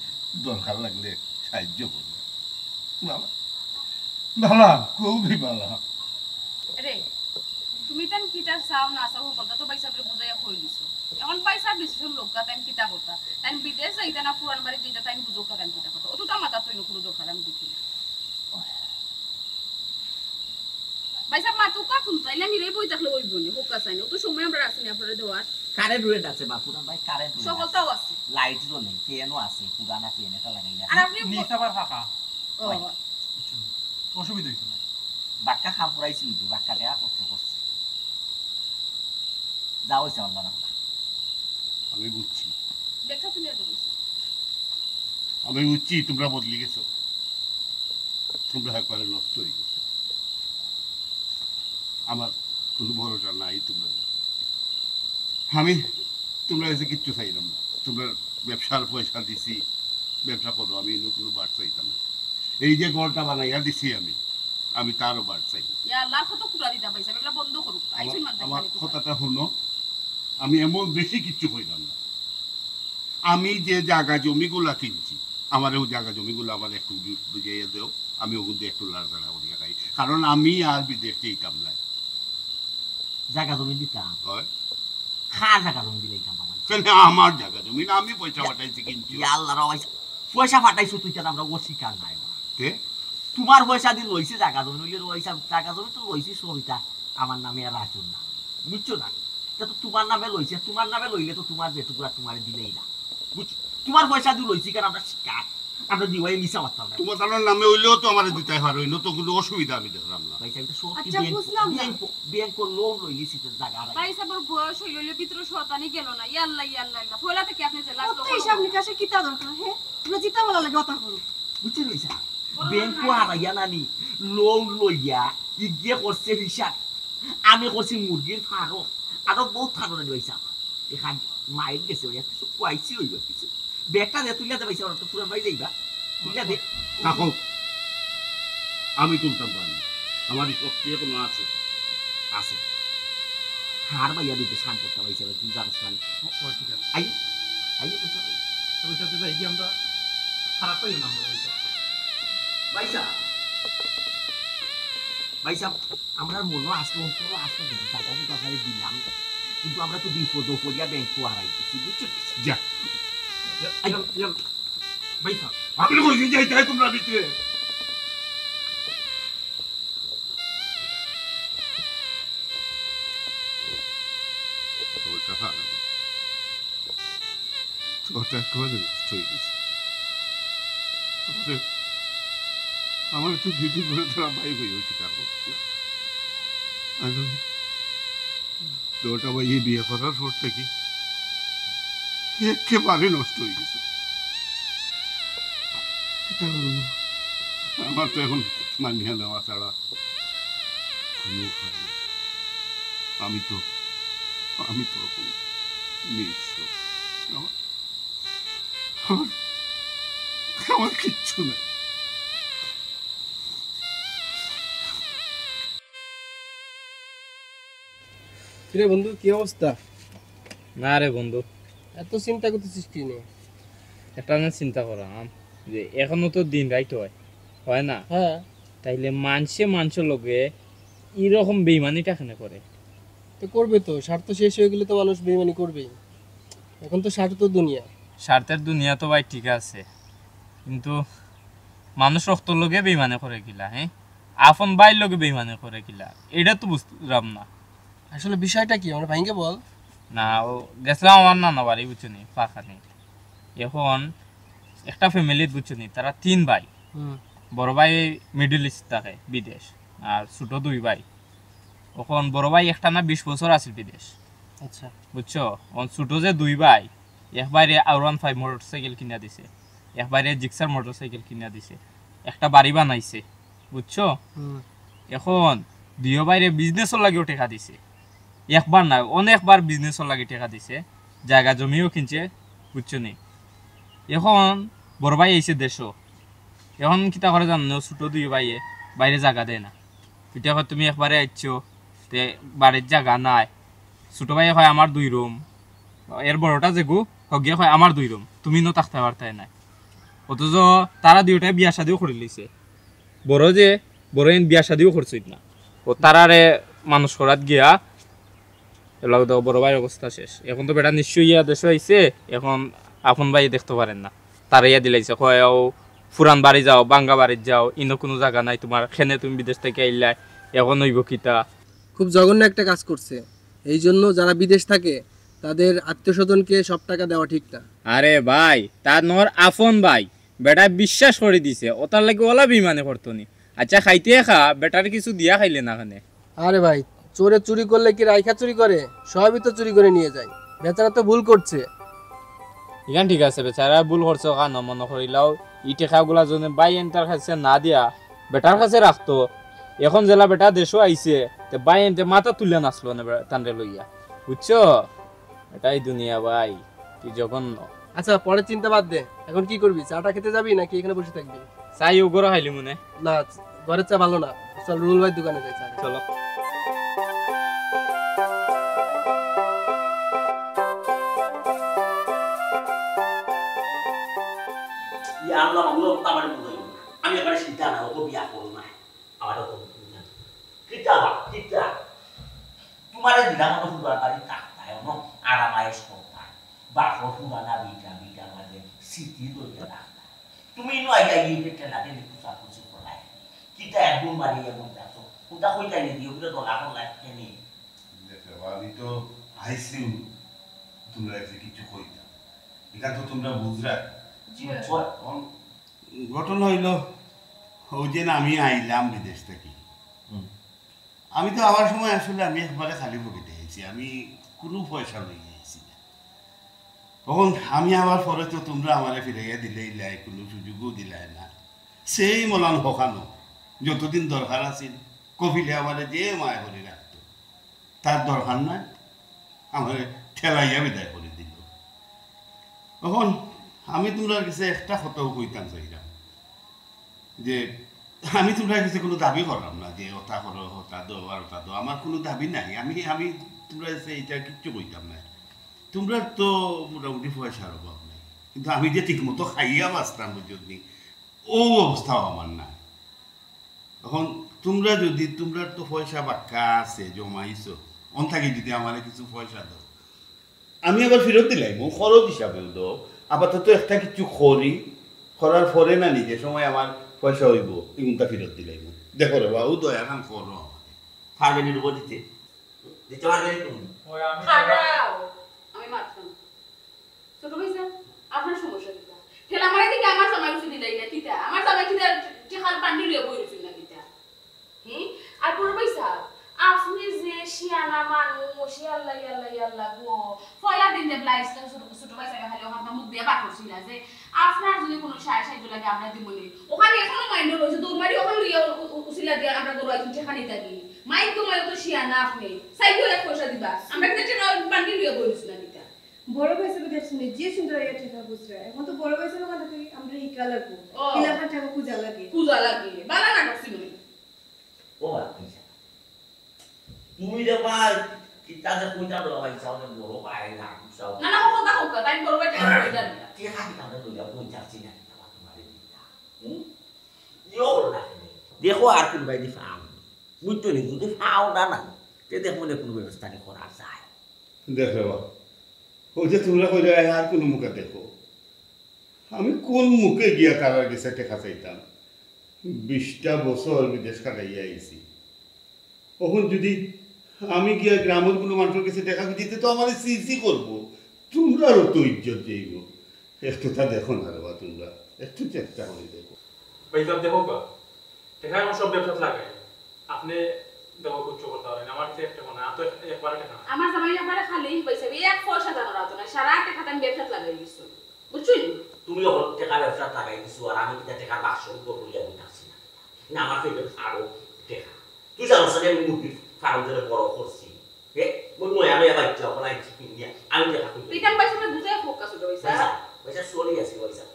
দরকার লাগলে সাহায্য করবে। বালা, বালা, খুবই বালা। রে, তুমি তান কিতা চাও না চাও, হকলতা তো ভাই সাহেবরে বুঝাইয়া কই দিছো। এখন ভাই সাহেব ডিসিশন লউক্কা, তাইন কিতা করতা। তাইন বিদেশ যাইতা না পুরান বাড়ি যাইতা, তাইন বুঝউক্কা, তাইন কিতা করতা। অত তো আমার তার তো কোনো দরকার আমি দেখি না। ভাই সাহেব, মাতুক্কা কুন্তা, ইলা নিরে বই থাকলে অইবো নি, হক্কা চাই না। অত সময় আমরা আছি নি আপনারে দেওয়ার। কারেন্ট উরেন্ট আছে বা পুরান ভাই, কারেন্ট উরেন্ট আছে। সকলটাও আছে। লাইট জ্বলে, ফ্যানও আছে, পুরানা ফ্যান একটা লাগাইলা। আর আপনি নিস আবার ফাঁকা। ও। ওই। বুঝছো নি? অসুবিধা হইতো না। বাক্কা কাম করাইছি, বাক্কা টেকা খরচ করছি। যা হইছে আল্লাহ রাখলা। আমি বুঝছি। ব্যাগটা তুলে আনো, কইছি। আমি বুঝছি তোমরা বদলি গেছো, তোমরা একবারে নষ্ট হয়ে গেছো। আমার কোনো ভরসা নাই তোমরা। আমি তোমরা এসে কিচ্ছু চাইলাম না, তোমরা ব্যবসার পয়সা দিছি, ব্যবসা করো, আমি অন্য কোনো বাট চাইতাম না। এই যে ঘরটা বানাইয়া দিছি আমি, আমি তারও বাট চাই না। ইয়া আল্লাহ, কত কুড়া দিতা পাইছা, এগুলা বন্ধ করুক। আমার আইছুন মানতে আমার খালি কুড়া। কথাটা শুনো, আমি এমন বেশি কিচ্ছু কইলাম না। আমি যে জায়গা জমিগুলা কিনছি, আমার ওই জায়গা জমিগুলো আমার একটু বু- বুঝাইয়া দেও, আমি ওগুলো একটু লাড়াচাড়া করিয়া খাই, কারণ আমি আর বিদেশ যেতাম না। জায়গা জমি দিতাম, হয় কার জায়গা জমি দিলাইতাম বাবা? কেন? আমার জায়গা জমি না, আমি পয়সা পাঠাইছি কিনছি। ইয়া আল্লাহ রে, পয়সা, পয়সা পাঠাইছো তুই, কেন আমরা অস্বীকার নাই বা। কে? তোমার পয়সা দি লইছি জায়গা জমি, লইলে পয়সা জায়গা জমি তো লইছি সবিতা আমার নামে আর রাজুর নামে, বুঝছো না? তা তো তোমার নামে লইছে, তোমার নামে লইলে তো তোমার যেটুকু আর তোমারে দিলেই না, বুঝছো? তোমার পয়সা দি লইছি, কেন আমরা স্বীকার, আমরা দিওয়াই মিছা মারতাম না। তোমার তার নামে হইলেও তো আমার দিতে পারো, অন্য তো কোনো অসুবিধা আমি দেখলাম না। ভাই সাহেব, এটা সব কি আচ্ছা, ব্যাংক, বুঝলাম না। ব্যাংক, ব্যাংক লোন লইলিছি তো জায়গা আর ভাই সাহেবর বয়স হইল, হইলে ভিতরে শতানি গেল না। ইয়া আল্লাহ, ইয়া আল্লাহ, ইয়া আল্লাহ। পয়লা থেকে আপনি যে লাজ কত হিসাব নিকাশে কিতা দরকার? হে, তোমরা জিতা বলা লাগে কথা করো। বুঝছো ভাই সাহেব? ব্যাংক হারাইয়া নানি, লোন লইয়া ইগিয়ে করছে হিসাব, আমি করছি মুরগির ফার্ম, আরো বহুত ফার্ম ভাই সাহেব। এখান মাইর গেছে ভাইয়া, কিছু কুয়াইছি হইব কিছু। ব্যাগটা দে, তুলিয়া দে ভাই সাহেব, তো পুরান ভাই যাইবা, তুলিয়া দে। থাকো, আমি তুলতাম পারি না, আমার এই শক্তি এখনো আছে, আছে। হার ভাইয়া দুইটা শান করতে ভাই সাহেব, তুই জানিস মানে। ও, ঠিক আছে। আই, আই, বুঝছো? ওই সাথে যাই কি আমরা খারাপ পাইও না আমরা ওই সাথে। ভাই সাহেব, ভাই সাহেব, আমরা মনে আসলো, অন্তর আসলো, কিন্তু জায়গা কিন্তু আপনারে দিলাম, কিন্তু আমরা তো বিপদ পড়িয়া ব্যাংক তো হারাই দিছি, বুঝছো? যা, ইয়া, ইয়া, ইয়া, ভাই সাহেব, আমি কইছি যাইতে তোমরা ভিতরে। ওটা খারাপ। ওটা একেবারে নষ্ট হয়ে গেছে। আমারে, আমারে তো দুই দিন ধরে তারা ভাই ভাই অস্বীকার করছে। আমি দুইটা ভাই এই বিয়ে করার পর থেকে একেবারে নষ্ট হয়ে গেছে। কিতা করবো? আমার তো এখন মানিয়া নেওয়া ছাড়া কোনো উপায় নেই। আমি তো, আমি তো এখন নিঃস্ব। আমার, আমার, আমার কিচ্ছু নাই। কিরে বন্ধু, কি অবস্থা? না রে বন্ধু, এত চিন্তা করতেছিস কি নিয়ে? একটা না চিন্তা করাম যে এখনো তো দিন রাইত হয়, হয় না? হ্যাঁ। তাইলে মানষে মানষর লগে এরকম বেইমানিটা কেনে করে? তো করবে তো, স্বার্থ শেষ হয়ে গেলে তো মানুষ বেইমানি করবেই। এখন তো স্বার্থ দুনিয়া। স্বার্থের দুনিয়া তো ভাই ঠিক আছে, কিন্তু মানুষ রক্তর লগে বেইমানি করে কিলা, হ্যাঁ? আপন ভাইর লগে বেইমানি করে কিলা, এটা তো বুঝলাম না। আসলে বিষয়টা কি, আমরা ভাইঙ্গে বল। না, ও গেছিলাম আমার নানা বাড়ি, বুঝছো নি, পাখানি। এখন একটা ফ্যামিলিত, বুঝছো নি, তারা তিন ভাই। হুম। বড় ভাই মিডল ইস্ট থাকে, বিদেশ, আর ছোট দুই ভাই। এখন বড় ভাই একটানা বিশ বছর আছিল বিদেশ, আচ্ছা। বুঝছো? এখন ছোট যে দুই ভাই, এক ভাইরে আর ওয়ান ফাইভ মোটরসাইকেল কিনা দিছে, এক ভাইরে জিক্সার মোটরসাইকেল কিনা দিছে, একটা বাড়ি বানাইছে, বুঝছো? হুম। এখন দুইও ভাইরে বিজনেসর লাগিও টেকা দিছে, একবার না, অনেকবার বিজনেসর লাগি টেকা দিছে, জায়গা জমিও কিনছে, বুঝছো নি? এখন বড় ভাই আইছে দেশো, এখন কিতা করে জানো, ছোট দুই ভাইয়ে বাইরে জায়গা দেয় না। এটা কয়, "তুমি একবারে আইছো, তে বাড়ির জায়গা নাই।" ছোট ভাইয়ে কয়, "আমার দুই রুম।" এর বড়টা যেগু, হগিয়ে কয়, "আমার দুই রুম, তুমি ইনো থাকতে পারতায় নাই।" অথচ তারা দুইওটায় বিয়া শাদিও করি লইছে। বড় যে, বড় ইন বিয়া শাদিও করছইন না। ও তারারে মানুষ করাত গিয়া, এলাকা দেখো বড় ভাইর অবস্থা শেষ। এখন তো বেটা নিশ্চয়ই ইয়া দেশো আইছে, এখন আপন ভাই দেখতে পারেন না। তারা ইয়া দিলাইছে, কয়, "ও ফুরান বাড়ি যাও, বাঙ্গা বাড়িত যাও, ইনো কোনো জায়গা নাই তোমার, কেনে তুমি বিদেশ থাকি আইলায়, এখন অইবো কিতা?" খুব জঘন্য একটা কাজ করছে। এই জন্য যারা বিদেশ থাকে, তাদের আত্মীয় স্বজনকে সব টাকা দেওয়া ঠিক না। আরে ভাই, তার নর আপন ভাই, বেটা বিশ্বাস করি দিছে, ওটার লাগি ওলা বেইমানি করতো নি। আচ্ছা, খাইতে খা, বেটার কিছু দিয়া খাইলে না কেনে? আরে ভাই, চোরে চুরি করলে কি রাইখা চুরি করে? সবই তো চুরি করে নিয়ে যায়। বেচারা তো ভুল করছে, ইখান ঠিক আছে, বেচারা ভুল করছে, ওখান মনে করিলাও, ই টেকাগুলা যদি ভাইয়াইন্তের কাছে না দিয়া বেটার কাছে রাখতো, এখন যেলা বেটা দেশো আইছে, তে ভাইয়াইন্তে মাথা তুলিয়া নাচলো না বে-, তানরে লইয়া, বুঝছো? এটাই দুনিয়া ভাই, কি জঘন্য। আচ্ছা, পরের চিন্তা বাদ দে, এখন কি করবি? চাটা খেতে যাবি নাকি এখানে বসে থাকবি? চাই ও গরো খাইলি মনে। না, ঘরের চা ভালো না। চল, রুহুল ভাইর দোকানে যাই চা খাই। চলো। ইয়া আল্লাহ, বাবুর কথা আমার মনে হইল। আমি এবারে চিন্তা না, ও তো বিয়া করো না। আমার তো বুঝা। কিতা বা, কিতা? তোমারে দিলাম অনো পুরান বাড়ি থাকতায়, অনো আরাম আয়েশ করতায়। বাপর পুরানা ভিটা, ভিটার মাঝে স্মৃতি ধরিয়া রাখতায়। তুমি ইনো আইয়া এই পেটে লাগে নি কুচাকুচি করায়। কিতা একদম বাড়ি এমন যাচ্ছ? কোথা কইতাই নি দিও, পুরো দলা করলা কেনি? দেখো, আমি তো আইসিউ, তোমরা এসে কিছু কইতাম। এটা তো তোমরা বুঝরা। জি। বুঝছো? এখন ঘটনা হইল, ওই যে না আমি আইলাম বিদেশ থেকে। হুম। আমি তো আবার সময় আসলে আমি একবারে খালি পকেটে আইছি, আমি কোনো পয়সা লই আইছি না। তখন আমি আবার পরে তো তোমরা আমারে ফিরাইয়া দিলেই লাই, কোনো সুযোগও দিলাই না। সেই মলান হকানো যতদিন দরকার আছিল, কফিলে আমারে যে মায় করে রাখতো, তার দরকার নাই, আমারে ঠেলাইয়া বিদায় করে দিল। এখন আমি তোমরা কাছে একটা কথাও কইতাম চাইলাম যে আমি তোমরা কাছে কোনো দাবি করলাম না যে ওটা করো, ওটা দাও আর ওটা দাও, আমার কোনো দাবি নাই। আমি আমি তোমরা কাছে এটা কিচ্ছু কইতাম না। তোমরা তো মোটামুটি পয়সার অভাব নাই, কিন্তু আমি যে ঠিক মতো খাইয়া বাঁচতাম বুঝছো নি, ও অবস্থাও আমার নাই। এখন তোমরা যদি, তোমরা তো পয়সা বাক্কা আছে জমাইছো, অন থাকি যদি আমারে কিছু পয়সা দাও, আমি আবার ফেরত দিলাইমু, খরচ হিসাবেও দাও। আপাতত একটা কিছু করি, করার পরে না নিজে সময় আমার পয়সা হইব, ইগুনটা ফেরত দিলাইমু। দেখো রে বাবু, দয়া খান করো আমারে। পারবে নি রূপা দিতে? দিতে পারবে নি তুমি? ওই আমি খাড়াও, আমি মাতরাম। ছোট ভাই সাহেব, আপনার সমস্যা কিতা? ঠেলা মারা দিকে আমার জামাই উঠে দিলাই না কিতা? আমার জামাই কিতা টেকার বান্ডিল লইয়া বই রইছইন না কিতা? হুম? আর বড় ভাই সাহেব, আপনি যে শিয়ানা মানুষ, ইয়াল্লা, ইয়াল্লা, ইয়াল্লা গো। পয়লা দিন যে ব্লাইজ ছোট, ছোট ভাই সাহেব খালি ওখান মুখ দিয়া বার করছিল যে আপনার যদি কোনো সাহায্য, সাহায্য লাগে আমরা দিব নি। ওখানে এখনো মাইন্ড রয়েছে, দৌড় মারি ওখানে লইয়া উ-, উ-, উসিলা দিয়ে আমরা গরু আইছি ঠেকানি থাকি। মাইক তো মাইক তো শিয়ানা আপনি। সাইকেল এক পয়সা দিবা। আমরা কিন্তু টেকা বান্ডিল লইয়া বই রইছি না কিতা? বড় ভাই সাহেব দেখছেন যে সুন্দর আইয়া টেকা খুচরা। এখন তো বড় ভাই সাহেব ওখান থেকে আমরা হিকা লাগবো। ও। হিলা খান টাকা খুঁজা লাগে। খুঁজা লাগে। বালা না করছি নই। ও বাবা, তুমি যে ভাই, কিতা যে কইতা বড় ভাই সাহেব, বড় ভাই না, বুঝাও। না, না, ও কথা হোক, তাই বড় ভাই টেকা কই জানি না। টেকা কিতা আমরা লইয়া বই যাচ্ছি না, কিতা তোমারে দিতা। হুম? ইয়ো না। দেখো আর কোন ভাই দি ফাও। বুঝছো নি? যদি ফাও না না, তে দেখো না কোনো ব্যবস্থা নি করা যায়। দেখো, ওই যে তোমরা কইলে আর কোনো মুখে দেখো। আমি কোন মুখে গিয়া তারার গেছে টেকা চাইতাম? বিশটা বছর বিদেশ কাটাইয়া আইছি। অখন যদি আমি গিয়া গ্রামর কোনো মানুষর গেছে টেকা খুঁজিতে তো আমারে সি সি করবো। তোমরারও তো ইজ্জত যাইব। একটু তা দেখো না রে বা তোমরা, একটু চেষ্টা করে দেখো। ভাই সাহেব, দেখো বা, টেকা এখন সব ব্যবসাত লাগাই। আপনি দেখো, কিচ্ছু করতে পারেন, আমার কাছে একটা মনে হয়, তো এক-, একবারে টেকা নাই। আমার জামাই একবারে খালি, ভাই সাহেব, এক পয়সা দাম রাখতো না, সারা টেকা আমি ব্যবসাত লাগাই দিচ্ছি, বুঝছেন? তুমি যখন টেকা ব্যবসাত লাগাই দিছো, আর আমি কিতা টেকার বাক্স উপর করিয়া বই থাকছি না? না, আমার পেটে আরো টেকা। তুই জানো না আমি মুরগির ফার্ম ধরে বড় করছি। হে, মোর নয়া নয়া বাচ্চা ওখানে আইছি কিনিয়া, আমি টেকা খুঁজি। পিতাম ভাই সাহেব বুঝে হোক কাছে রইছে। পয়সা, পয়সা চলে আছে, পয়সা।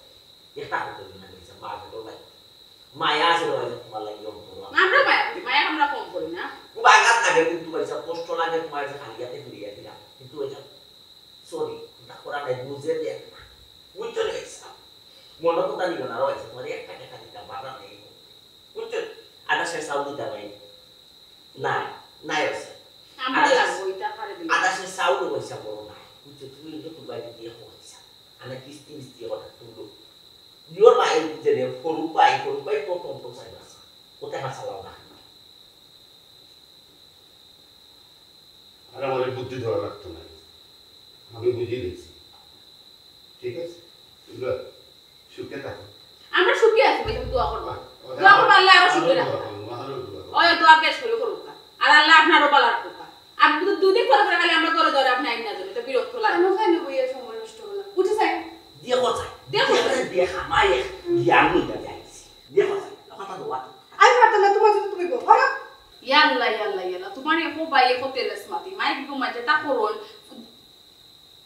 একটা হাতে দিন না, পয়সা, বাদ দে ভাই। মায়া আছে রে ভাই, তোমার লাগি অন্তর। আমরা মায়া করি, মায়া আমরা কম করি না। খুব আঘাত লাগে কিন্তু ভাই সাহেব, কষ্ট লাগে তোমার যে খালি হাতে ফিরিয়া দিলাম। কিন্তু ওই যে, সরি, এটা করা নাই, বুঝে দেয় না। বুঝছো রে ভাই সাহেব? মনে কথা নিও না রে ভাই সাহেব, তোমার একটা টাকা দিতাম, বাধা নেই। বুঝছো? আধা শেষ চাউল দিতাম ভাই। নাই, নাই ভাই সাহেব। আমরা আধা লাগবো, এটা কারে দিলাম। আধা শেষ চাউল ভাই সাহেব বড় নাই। বুঝছো? তুমি একটু বাইরে দিয়ে পয়সা। আনা কিস্তি মিস্তি কথা তুলো। ইয়োর ভাই বুঝে রে, ফরুক ভাই, ফরুক ভাই তো কম তো চাই না। কোথায় হাসা লাও না? আর আমার বুদ্ধি দেওয়া লাগতো না, আমি বুঝে গেছি। ঠিক আছে, তোমরা সুখে থাকো। আমরা সুখে আছি ভাই, তুমি দোয়া করবা। আ-, দোয়া করবা, আল্লাহ আরো সুখে আরো রাখবা। দোয়া করো, আরো দোয়া করো। ওই দোয়া বেশ করে করুক। আর আল্লাহ আপনারও ভালো রাখুক। আর দুদিন পরে পরে খালি আমরা করে ধরে আপনি আইন না যাবেন, এটা বিরক্ত লাগে। কেন, কেন বইয়া সময় নষ্ট করলাম? উঠে যাই। দেখো চাই, দেখো চাই, দেখা মায়ে জ্ঞান নিতে যাইছি। দেখো চাই, কথা তো বাদ। আমি পারতাম না, তোমার জন্য তুমি গো, হলো? ইয়াল্লা, ইয়াল্লা, ইয়াল্লা, তোমার একো ভাই, একো তেলেস মাতি, মাইক ঘুমাইতে তা করুন।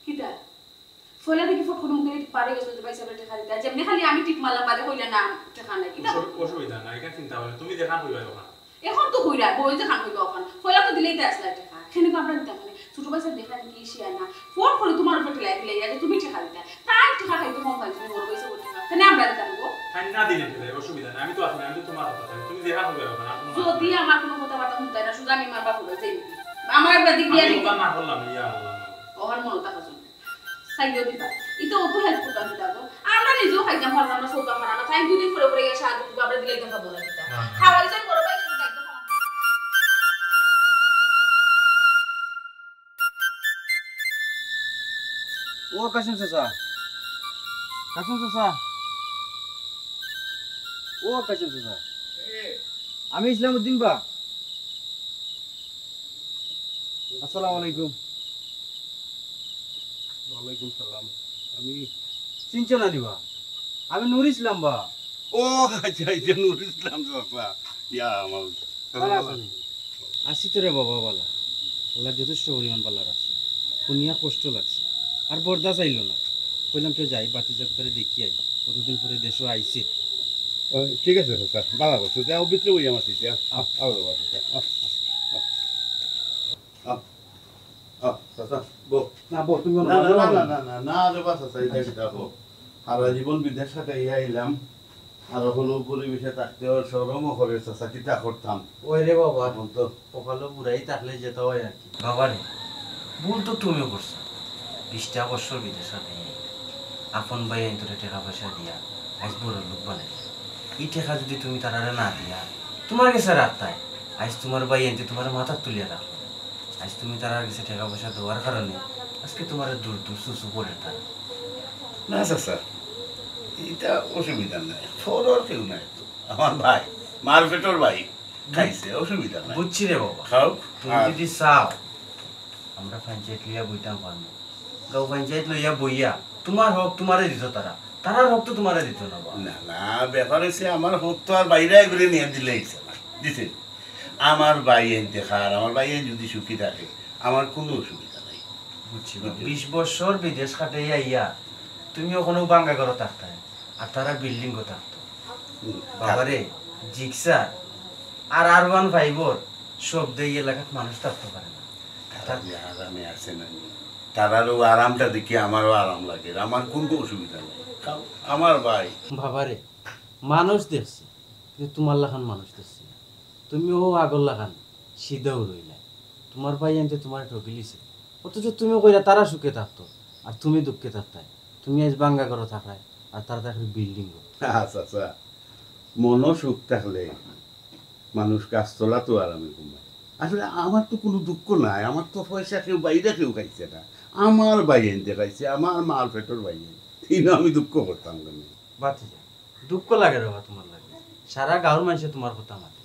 কিতা? ফয়লা দেখি ফট করে মুখে পারে গেছিল যে ভাই সাহেবের টেকা দিতা। যেমনি খালি আমি টিপ মারলাম, বাদে কইলা না, টেকা নাই। কিতা? অসু-, অসুবিধা নাই, ইটা চিন্তা করো না। তুমি যেখান কইবা ওখান। এখন তো কইরা, বই যেখান কইবা ওখান। ফয়লা তো দিলেই তো আসলা টেকা। কেনে আমরা দিতাম মানে? ছোট ভাই সাহেব দেখা দেখি শিয়ানা। ফট করে তোমার উপর ঠেলাই দিলে, ইয়া যে তুমি টেকা দিতা। তাই টেকা খাইতে কম পাই, তুমি বড় পয়সা করতে না। কেনে আমরা দিতাম গো? তাই না দিলে কি অসুবিধা নাই, আমি তো আছি না, আমি তো তোমার কথা, তুমি যেখান কইবা ওখান, আর কোনো যদি মাত নাই। আমার কোনো কথাবার্তা শুনতে না, শুধু আমি মারবা করবো, যাই। আমার একবার দিক দিয়ে আমি দিক। ওখান না করলাম, ইয়া আল্লাহ। ওখান মনে থাকা শুনবে। সাইডও দিবা। ইতো অত হেল্প করতাম দিতা গো। আমরা নিজেও খাইতাম পারলাম না, চলতাম পারলাম না। তাই দুদিন পরে পরে গিয়ে সাহায্য করবো, আমরা দিলে একদম পাবো না দিতা। না, না। খাওয়াই যাই বড় ভাই, শুধু একদম পারলাম না। ও কাসিম চাচা, কাসিম চাচা, ও কাসিম চাচা, আমি ইসলামউদ্দিন বা। আসসালামু আলাইকুম। ওয়ালাইকুম সালাম। আমি চিনছো না নি বা? আমি নুর ইসলাম বা। ও আচ্ছা, আচ্ছা, নুর ইসলাম চাচা। ইয়া, আমার ভালা আছো নি? আছি তো রে বাবা, ভালা। আল্লায় যথেষ্ট পরিমাণ ভালা রাখছে। শুনিয়া কষ্ট লাগছে। আর বরদাস্ত আইলো না। কইলাম তো যাই, ভাতিজারে দেখি আই। কতদিন পরে দেশো আইছে। ও, ঠিক আছে চাচা, ভালা করছো। যাও, ভিতরে বইয়া মাতিছি। আও, আও, আও, আও, আও। আহ, আহ, চাচা, বউ। না, বউ, তুমি না, না, না, না, না, না, না, না, রে বা, চাচা, ইটা কিতা কও? সারা জীবন বিদেশ কাটাইয়া আইলাম, আর অখনো পরিবেশে থাকতে অয়, শরমও করে, চাচা, কিতা করতাম? ওই রে বাবা, এখন তো কপালো বুড়াই থাকলে যেতা অয় আর কি। বাবা রে, ভুল তো তুমিও করছো। বিশটা বছর বিদেশ কাটাইয়া আইলাম। আপন ভাইয়াইন্তরে টেকা পয়সা দিয়া আইজ বড় লোক বানাইলায়। ই টেকা যদি তুমি তারারে না দিয়া তুমার গেছে রাখতায়, আইজ তুমার ভাইয়াইন্তে তুমারে মাথাত তুলিয়া রাখলো। আইজ তুমি তারার গেছে টেকা পয়সা দেওয়ার কারণে আজকে তুমারে দূর দূর চুচু করের তারা। না চাচা, ইটা অসুবিধা নাই, পরর কেউ নাই তো। আমার ভাই, মার পেটর ভাই, খাইছে, অসুবিধা নাই। বুঝছি রে বাবা। খাও। তুমি আর যদি চাও, আমরা পঞ্চায়েত লইয়া বইতাম পারমু। গাঁও পঞ্চায়েত লইয়া বইয়া তুমার হক তুমারে দিত তারা, তারার হক তো তুমারে দিত না বা। না, না, ব্যাপার অইছে আমার হক তো আর বাইরে আইবরে নিয়া দিলে অইছে না, দিছে। আমার ভাইয়াইন্তে খার, আমার ভাইয়াইন যদি সুখী থাকে, আমার কুনু অসুবিধা নাই। বুঝছি বা, বুঝছি। বিশ বছর বিদেশ কাটাইয়া আইয়া তুমি অখনো ভাঙ্গা ঘরো থাকতায়, আর তারা বিল্ডিংও থাকতো। হুম। বাবারে, জিক্সার আর আর ওয়ান ফাইভর শব্দে ই এলাকাত মানুষ থাকতো পারে না। তারা যে আরামে আছে না নি? তারারও আরামটা দেখি আমারও আরাম লাগে, আমার কুনু অসুবিধা নাই। খাও, আমার ভাই। বাবারে, মানুষ দেখছি, কিন্তু তুমার লাখান মানুষ দেখছি না। তুমি অউ আগর লাখান সিধাউ রইলায়। তুমার ভাইয়াইন্তে তুমারে ঠগিলিছে, অথচ তুমি কইরা তারা সুখে থাকতো, আর তুমি দুঃখে থাকতায়। তুমি আইজ ভাঙ্গা ঘরো থাকরায়, আর তারা থাকরে বিল্ডিংও। আচ্ছা, আচ্ছা, মনো সুখ থাকলে মানুষ গাছতলাত আরামে ঘুমায়। আসলে আমার তো কুনু দুঃখ নাই, আমার তো পয়সা কেউ বাইরে কেউ খাইছে না, আমার ভাইয়াইন্তে খাইছে, আমার মার পেটর ভাইয়াইন, ইনো আমি দুঃখ করতাম কেনে? ভাতিজা, দুঃখ লাগে রে বা তুমার লাগি। সারা গাঁওর মানষে তুমার কথা মাতে।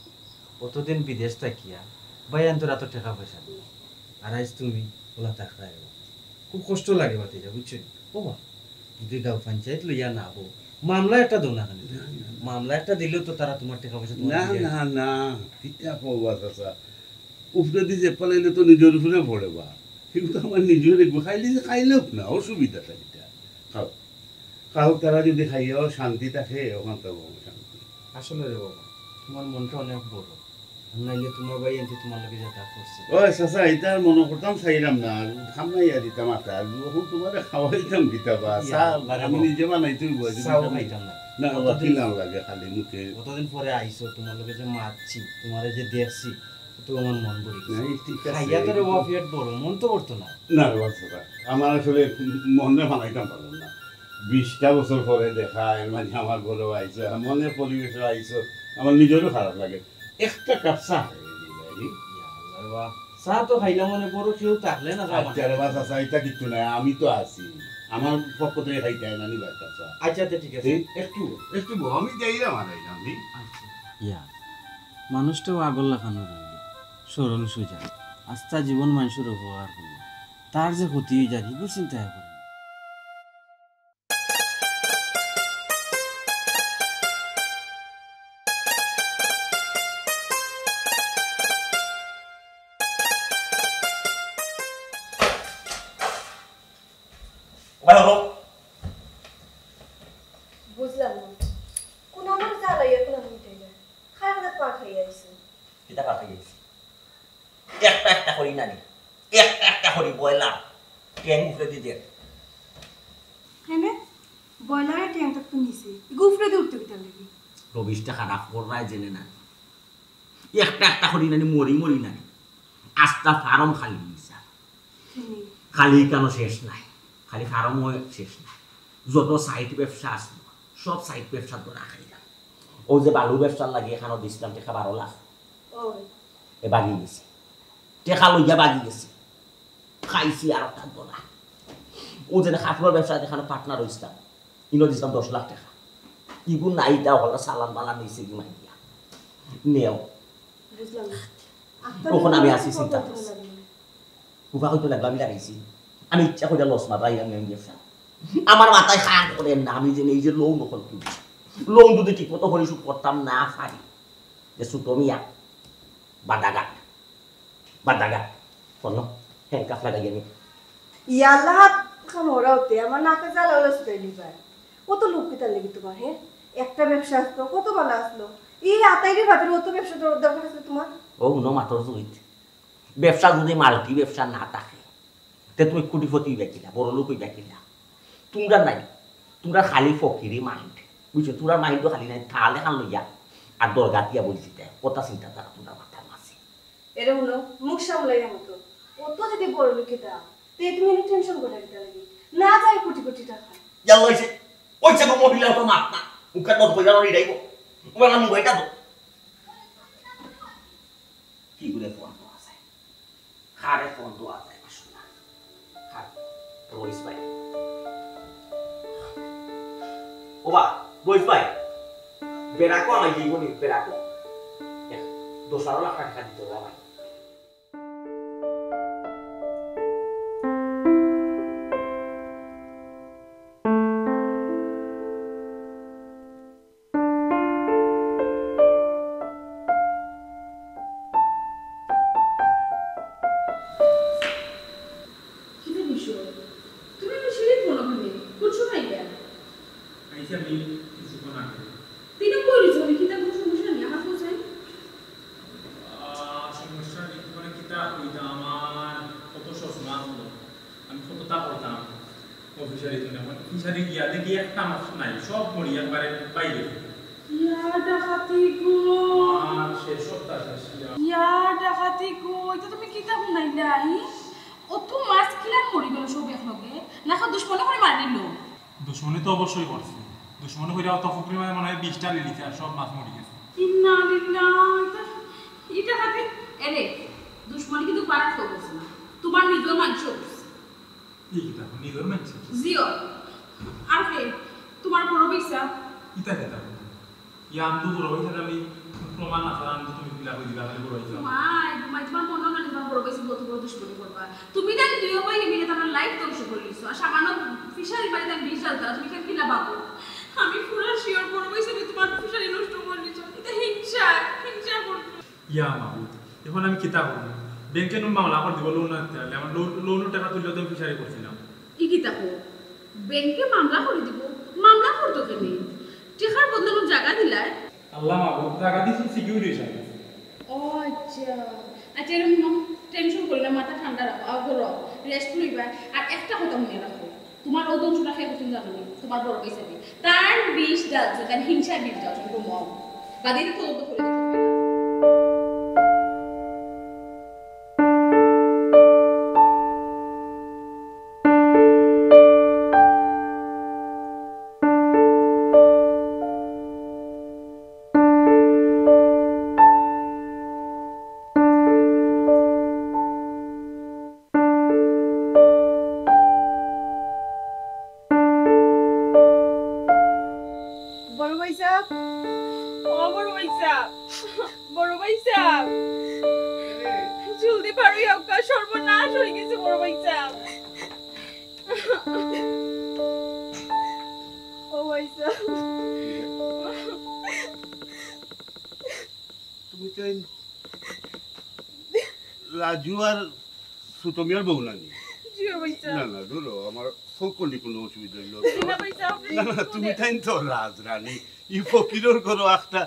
অতদিন বিদেশ থাকিয়া ভাইয়াইন্তর আতো টেকা পয়সা দিলায়, আর আইজ তুমি অলা থাকরায় রে বা। খুব কষ্ট লাগে ভাতিজা, বুঝছো নি? ও বা, যদি গাঁও পঞ্চায়েত লইয়া না বও, মামলা একটা দেও না কেনে? না, না, না। মামলা একটা দিলেও তো তারা তুমার টেকা পয়সা তুমার না, দিবে। না, না, কিতা কও বা চাচা? উপরেদি যে পালাইলে তো নিজর উপরে পড়ে বা। কিন্তু আমার নিজরে গু-, খাইলে যে খাইলেও না, অসুবিধাটা কিতা? খাও। খাও, তারা যদি খাইয়াও শান্তি থাকে, অখান তো বড় শান্তি। আসলে রে বাবা, তুমার মনটা অনেক বড়। আর নাইলে তুমার ভাইয়াইন্তে তুমার লগে যেতা করছে। ওই চাচা, ইতা আর মনো করতাম চাইরাম না, আর খাম নাই আর ইতা মাথা, আর অখন তুমারে খাওয়াইতাম কিতা বা, ইয়া, চা আরে আমি বাবা। নিজে বানাইতে অইবো, আর চাও খাইতাম না। না, অতদিন বাকি না লাগে খালি মুখে। অতদিন পরে আইছো, তুমার লগে যে মাতছি, তুমারে যে দেখছি, তো আমার মন ভরি গেছে। না, এই ঠিক আছে। খাইয়া তো রে বাবা পেট বড়, মন তো ভরতো না। না রে বাবা, চাচা, আমার আসলে মনে বানাইতাম পারলাম না। বিশটা বছর পরে দেখা, এর মাঝে আমার ঘরো আইছো, এমন এক পরিবেশো আইছো, আমার নিজরও খারাপ লাগে। একটা কাপ চা খাইয়া দিবায় নি। ইয়া আল্লাহ রে বাবা, চা তো খাইলাম, মানে বড় কেউ থাকলে না, চা আচ্ছা রে বাবা, চাচা, ইতা কিচ্ছু নাই, আমি তো আছি, আমার পক্ষ থাকি খাইতায় না নি বা একটা চা। আচ্ছা, আচ্ছা, ঠিক আছে। এই একটু, একটু বও, আমি যাইরাম আর আইরাম নি। আচ্ছা। ইয়া, মানুষটাও আগর লাখান রইল, সরল সোজা, আস্তা জীবন মানষর উপকার করল, তার যে ক্ষতি অই যার, ইগু চিন্তা করে না। ভালো হলো। বুঝলাম না, কোন আমার জ্বালাইয়া কোন মিটাইলা? খারাপ খারাপ পা খাইয়া আইছো। কিতা পা খাইয়া আইছি? একটা একটা করি নানি, একটা একটা করি বয়লার ট্যাং উফরে দি দের। কেনে? বয়লারে ট্যাংটা তো নিছে, ইগু উফরে দি উঠতো কিতার লাগি? রবিশটা খারাপ কররায় জেনে না, একটা একটা করি নানি মরি মরি নানি, আস্তা ফার্ম খালি হইছে। হুম। খালি কেন শেষ নাই, খালি ফার্মও শেষ নাই, যত সাইড ব্যবসা আছে সব সাইড ব্যবসা ধরা খাইলাম। ও যে বালু ব্যবসার লাগি এখানো দিছিলাম টেকা বারো লাখ, ওই। এ বাগি গেছে, টেকা লইয়া বাগি গেছে, খাইছি আর একটা ধরা। ও যে কাপড়ের ব্যবসা এখানো পার্টনার হইছিলাম, ইনো দিছিলাম দশ লাখ টেকা, ইগুন নাই, ইটা হলো চালান বালান নিছে কি মাই দিয়া নেও। বুঝলাম না। আপনার তখন আমি তো আছি কত চিন্তা ভালো করছি। লাগলো। উবা হয়তো লাগলো আমি লাগাইছি, আমি ইচ্ছা করে লস মারাইলাম আমি ব্যবসা। আমার মাথায় খান করে না, আমি যে এই যে লোন দখল তুলছি, লোন যদি ঠিক মতো পরিশোধ করতাম না পারি, যে সুতো মিয়া বাদাঘাট, বাদাঘাট, কোনো হ্যান্ডকাফ লাগাই আমি। ইয়াল্লা, হাত খান ওরা হতে আমার নাকে জ্বালা ওরা ছুটাই নিবার। কত লোক কিতার লাগি তোমার, হ্যাঁ? একটা ব্যবসা আসলো, কত ভালো আসলো। এই আতাইরে ভাবির অত ব্যবসা দর-, দরকার আছে তোমার? ও হুনো মাতর জুইত, ব্যবসা যদি মাল্টি ব্যবসা না থাকে, তে তুমি কোটিপতি হইবা কিলা, বড় লোক হইবা কিলা? তোমরা নাই, তোমরা খালি ফকিরি মাইন্ড, বুঝছো? তোমরা মাইন্ড তো খালি নাই, তাহলে খান লইয়া আর দরগা দিয়া বলছি তাই, কথা চিন্তা তারা তোমরা মাথার মাঝে। এরে হুনো, মুখ সামলাইয়া মতো, অত যদি বড় লোকে দাও, তে তুমি এনে টেনশন করে দিতে লাগি, না যায় কোটি কোটি টাকা। ইয়াল্লা হইছে, হইছে গো মহিলা তো মাত না, মুখে দর কইরা লড়ি যাইব, ওরা মুখ এটা তো। কি করে ফোন তো আছে? কারে ফোন দেওয়া যায় না শোনা। কার? রইস ভাই। ওবা, রইস ভাই। বেড়াকো আমার জীবনী, বেড়াকো। এক দশ বারো লাখ টাকা দিতে হবে আমার। কিতা বিষয়? তুমি তো সিঁড়িত মনে হয় নেই। কোন সময় গেল? আইসা আমি কিছুক্ষণ আগে। তিন নম্বর হইছে, আমি কিতা কোনো সমস্যা নেই, আমার কোথায়? আহ, সমস্যা নেই, তোমার কিতা কইতা, আমার কত চশমা আসলো। আমি কতটা করতাম ও ফিশারি তো না, ফিশারি গিয়া দেখি একটা মাছ নাই, সব মরি একবারে বাইরে। ইয়া ডাকাতি গো। আর শেষ, সবটা শেষ, ইয়া। ইয়া ডাকাতি গো, এটা তুমি কিতা হুনাইলা, ই? অত মাছ কিলা মরি গেল সব একলগে? না খা দুশমনে করে মারি নিল? দুশমনে তো অবশ্যই করছে। দুশমনে কইরা অত ফুকরি মারে মনে হয় বিশটা লিলিছে আর সব মাছ মরি গেছে। ইন্না লিল্লাহ, এটা, এটা হাতে, এরে, দুশমনে কিন্তু পারা কেউ করছে না। তোমার নিজের মানুষও করছে। এই কিতা, নিজের মানুষ? জিও। আর কে? তোমার বড় পয়সা? ইতা কিতা? ইয়ান তো বড় পয়সা আমি প্রমাণ না ছাড়া আমি তো তুমি কিলা কই দিবা, খালি বড় পয়সা। মাই, মাই, তোমার মনে হয় না তোমার বড় পয়সা কত বড় দুশমনি করবা। তুমি জানি দুই ভাই মিলে তোমার লাইফ ধ্বংস করে দিছো। আর সামান্য ফিশারি বাড়িতে আমি বিষ ঢালতাম, তুমি কেন কিলা বাবু? আমি পুরা শিওর বড় পয়সা আমি তোমার ফিশারি নষ্ট করে দিছো। এটা হিংসা, হিংসা করছো। ইয়া মাবুদ, এখন আমি কিতা করব? ব্যাংকে নু মামলা করে দিব, লোন আনতে পারলে আমার লোন, লোনের টাকা তুললে তো আমি ফিশারি করছিলাম। ই কিতা কো? ব্যাংকে মামলা করে দিব? মামলা করতো কেনে? টেকার বদলে কোনো জায়গা দিলায়? আল্লাহ মাবুদ, জায়গা দিছি সিকিউরিটি হিসাবে। ও আচ্ছা। আচ্ছা, এরকম টেনশন করি না, মাথা ঠান্ডা রাখো, আও করো, রেস্ট লইবা। আর একটা কথা মনে রাখো, তোমার ও ধ্বংসটা কে করছেন জানো নি? তোমার বড় ভাই সাহেব। তার বিষ ঢালছে, তার হিংসার বিষ ঢালছে, এরকম মম। বাদে তো তদন্ত করে দেখতে পারে। বড় ভাই সাহেব, ও বড় ভাই সাহেব, বড় ভাই সাহেব, জলদি বাড়ি আউক্কা, সর্বনাশ হয়ে গেছে বড় ভাই সাহেব। ও ভাই সাহেব। তুমি তো এই রাজু আর সুতমিয়ার বউ নানি? জি, ও ভাই সাহেব। না, না, ধরো, আমার কখনই কোনো অসুবিধা হইল না। না, না, তুমি তাই তো রাজরানী, ই ফকিরর ঘরো একটা,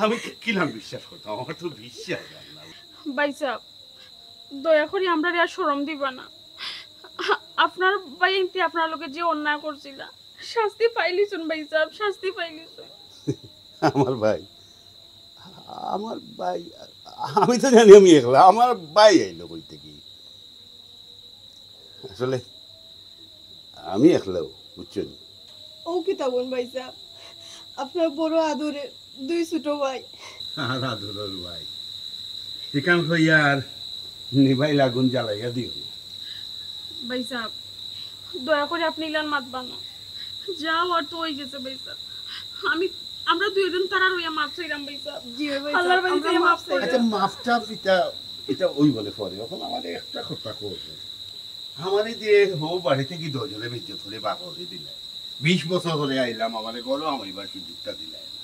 আমি কিলান বিশ্বাস করতাম, আমার তো বিশ্বাস হয় না। ভাইসাব, দয়া করি আমরারে আর শরম দিবা না। আপনার ভাইয়াইন্তে আপনার লগে যে অন্যায় করছিলা, শাস্তি পাইলিছইন ভাইসাব, শাস্তি পাইলিছইন। আমার ভাই, আমার ভাই, আমি তো জানি আমি একলা, আমার ভাই আইলো কই থাকি? আসলে আমি একলাও, বুঝছইন? ও কিতা কইন ভাইসাব, আপনার বড় আদরে দুই ছোট ভাই। আর আদরর ভাই। ইখান কইয়া আর নিবাইল আগুন জ্বালাইয়া দিও না। ভাইসাব, দয়া করি আপনে ইলান মাতবা না। যা অওয়ার তো অই গেছে ভাইসাব। আমি, আমরা দুইজন তারার অইয়া মাফ চাইরাম ভাইসাব। জি ভাই, আল্লাহর বাড়ি আমরা চাইয়া মাফ মাফ চাইরাম। আচ্ছা, মাফ টাফ ইতা, ইতা অইবো নে পরে। অখন আমারে একটা কথা কও। আমারে দিয়া হউ বাড়ি থাকি দুইজনে বেইজ্জত করি বার করি দিলায়। বিশ বছর পরে আইলাম, আমারে ঘরো হামাইবার সুযোগটা দিলায় না।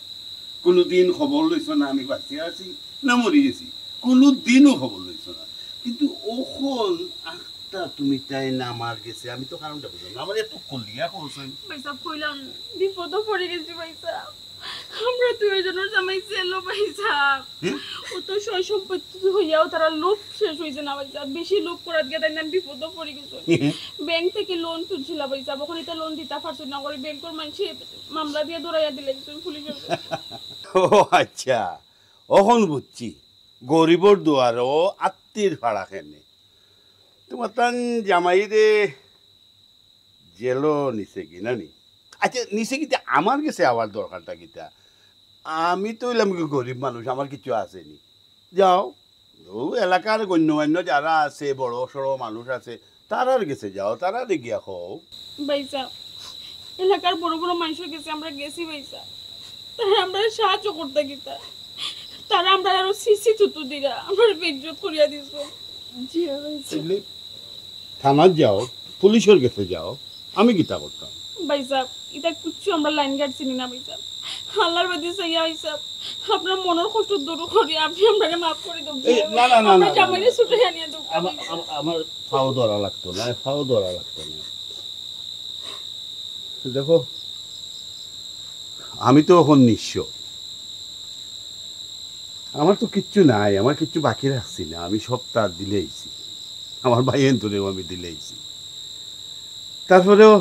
কুনুদিন খবর লইছো না আমি বাঁচিয়া আছি না মরি গেছি, কুনুদিনও খবর লইছো না। কিন্তু অখন একটা তুমি তাইন আমার গেছে, আমি তো কারণটা বুঝলাম না। আমারে এত কলিয়া কওছইন। ভাইসাব কইলাম, বিপদো পড়ি গেছি ভাইসাব। আমরা দুইজনর জামাই জেলো ভাইসাব। হুম? অত সয় সম্পত্তি অইয়াও তারার লোভ শেষ অইছে না ভাইসাব। বেশি লোভ করাত গিয়া তাইন বিপদো পড়ি গেছইন। হুম। ব্যাংক থাকি লোন তুলছিলা ভাইসাব, অখন ইতা লোন দিতা পারছইন না করি ব্যাংকর মানষে মামলা দিয়া ধরাইয়া দিলাইছইন পুলিশর কাছে। ও আচ্ছা, অখন বুঝছি, গরিবর দুয়ারো আত্তির ফাড়া কেনে। তুমার তান জামাইরে জেলো নিছে গি না নি? আচ্ছা, নিছে কিতা, আমার গেছে আওয়ার দরকারটা কিতা? আমি তো অইলাম কি গরিব মানুষ, আমার কিচ্ছু আছে নি। যাও, অউ এলাকার গণ্যমান্য যারা আছে, বড় সড় মানুষ আছে, তারার গেছে যাও, তারারে গিয়া কও। ভাইসাব, এলাকার বড় বড় মানষর গেছে আমরা গেছি ভাইসাব, তারা আমরারে সাহায্য করতা কিতা? তারা আমরারে আরো ছি ছি থু থু দিরা, আমরারে বেইজ্জত করিয়া দিছইন। জি ভাইসাব। তাইলে থানাত যাও, পুলিশর গেছে যাও, আমি কিতা করতাম? ভাইসাব, ইতা কিচ্ছু আমরা লাইন ঘাট চিনি না ভাইসাব। আল্লাহর বাড়ি চাইয়া ভাইসাব, আপনার মনর কষ্ট দূর করি, আপনে আমরারে মাফ করি দেউক। এই, না, না, না, আমরা না, না, জামাইরে না। ছুটাইয়া নিয়া দেউক। আমার, আমার, আমার পাও ধরা লাগতো না, পাও ধরা লাগতো না। দেখো, আমি তো অখন নিঃস্ব, আমার তো কিচ্ছু নাই, আমার কিচ্ছু বাকি রাখছি না, আমি সব তার দিলাইছি, আমার ভাইয়াইন্তরেও আমি দিলাইছি। তারপরেও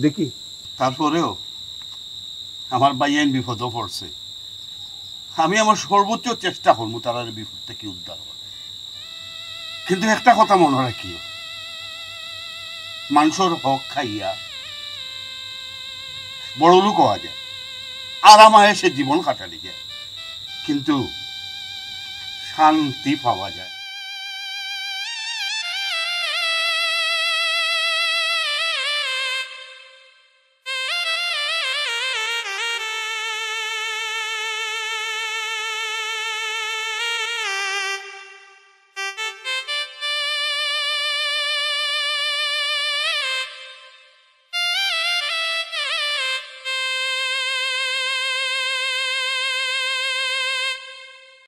দেখি, তারপরেও আমার ভাইয়াইন বিপদো পড়ছে, আমি আমার সর্বোচ্চ চেষ্টা করমু তারারে বিপদ থাকি উদ্ধার করার। কিন্তু একটা কথা মনো রাখিও, মানষর হক খাইয়া বড়লোক অওয়া যায়, আরাম আয়েশে জীবন কাটানি যায়, কিন্তু শান্তি পাওয়া যায়।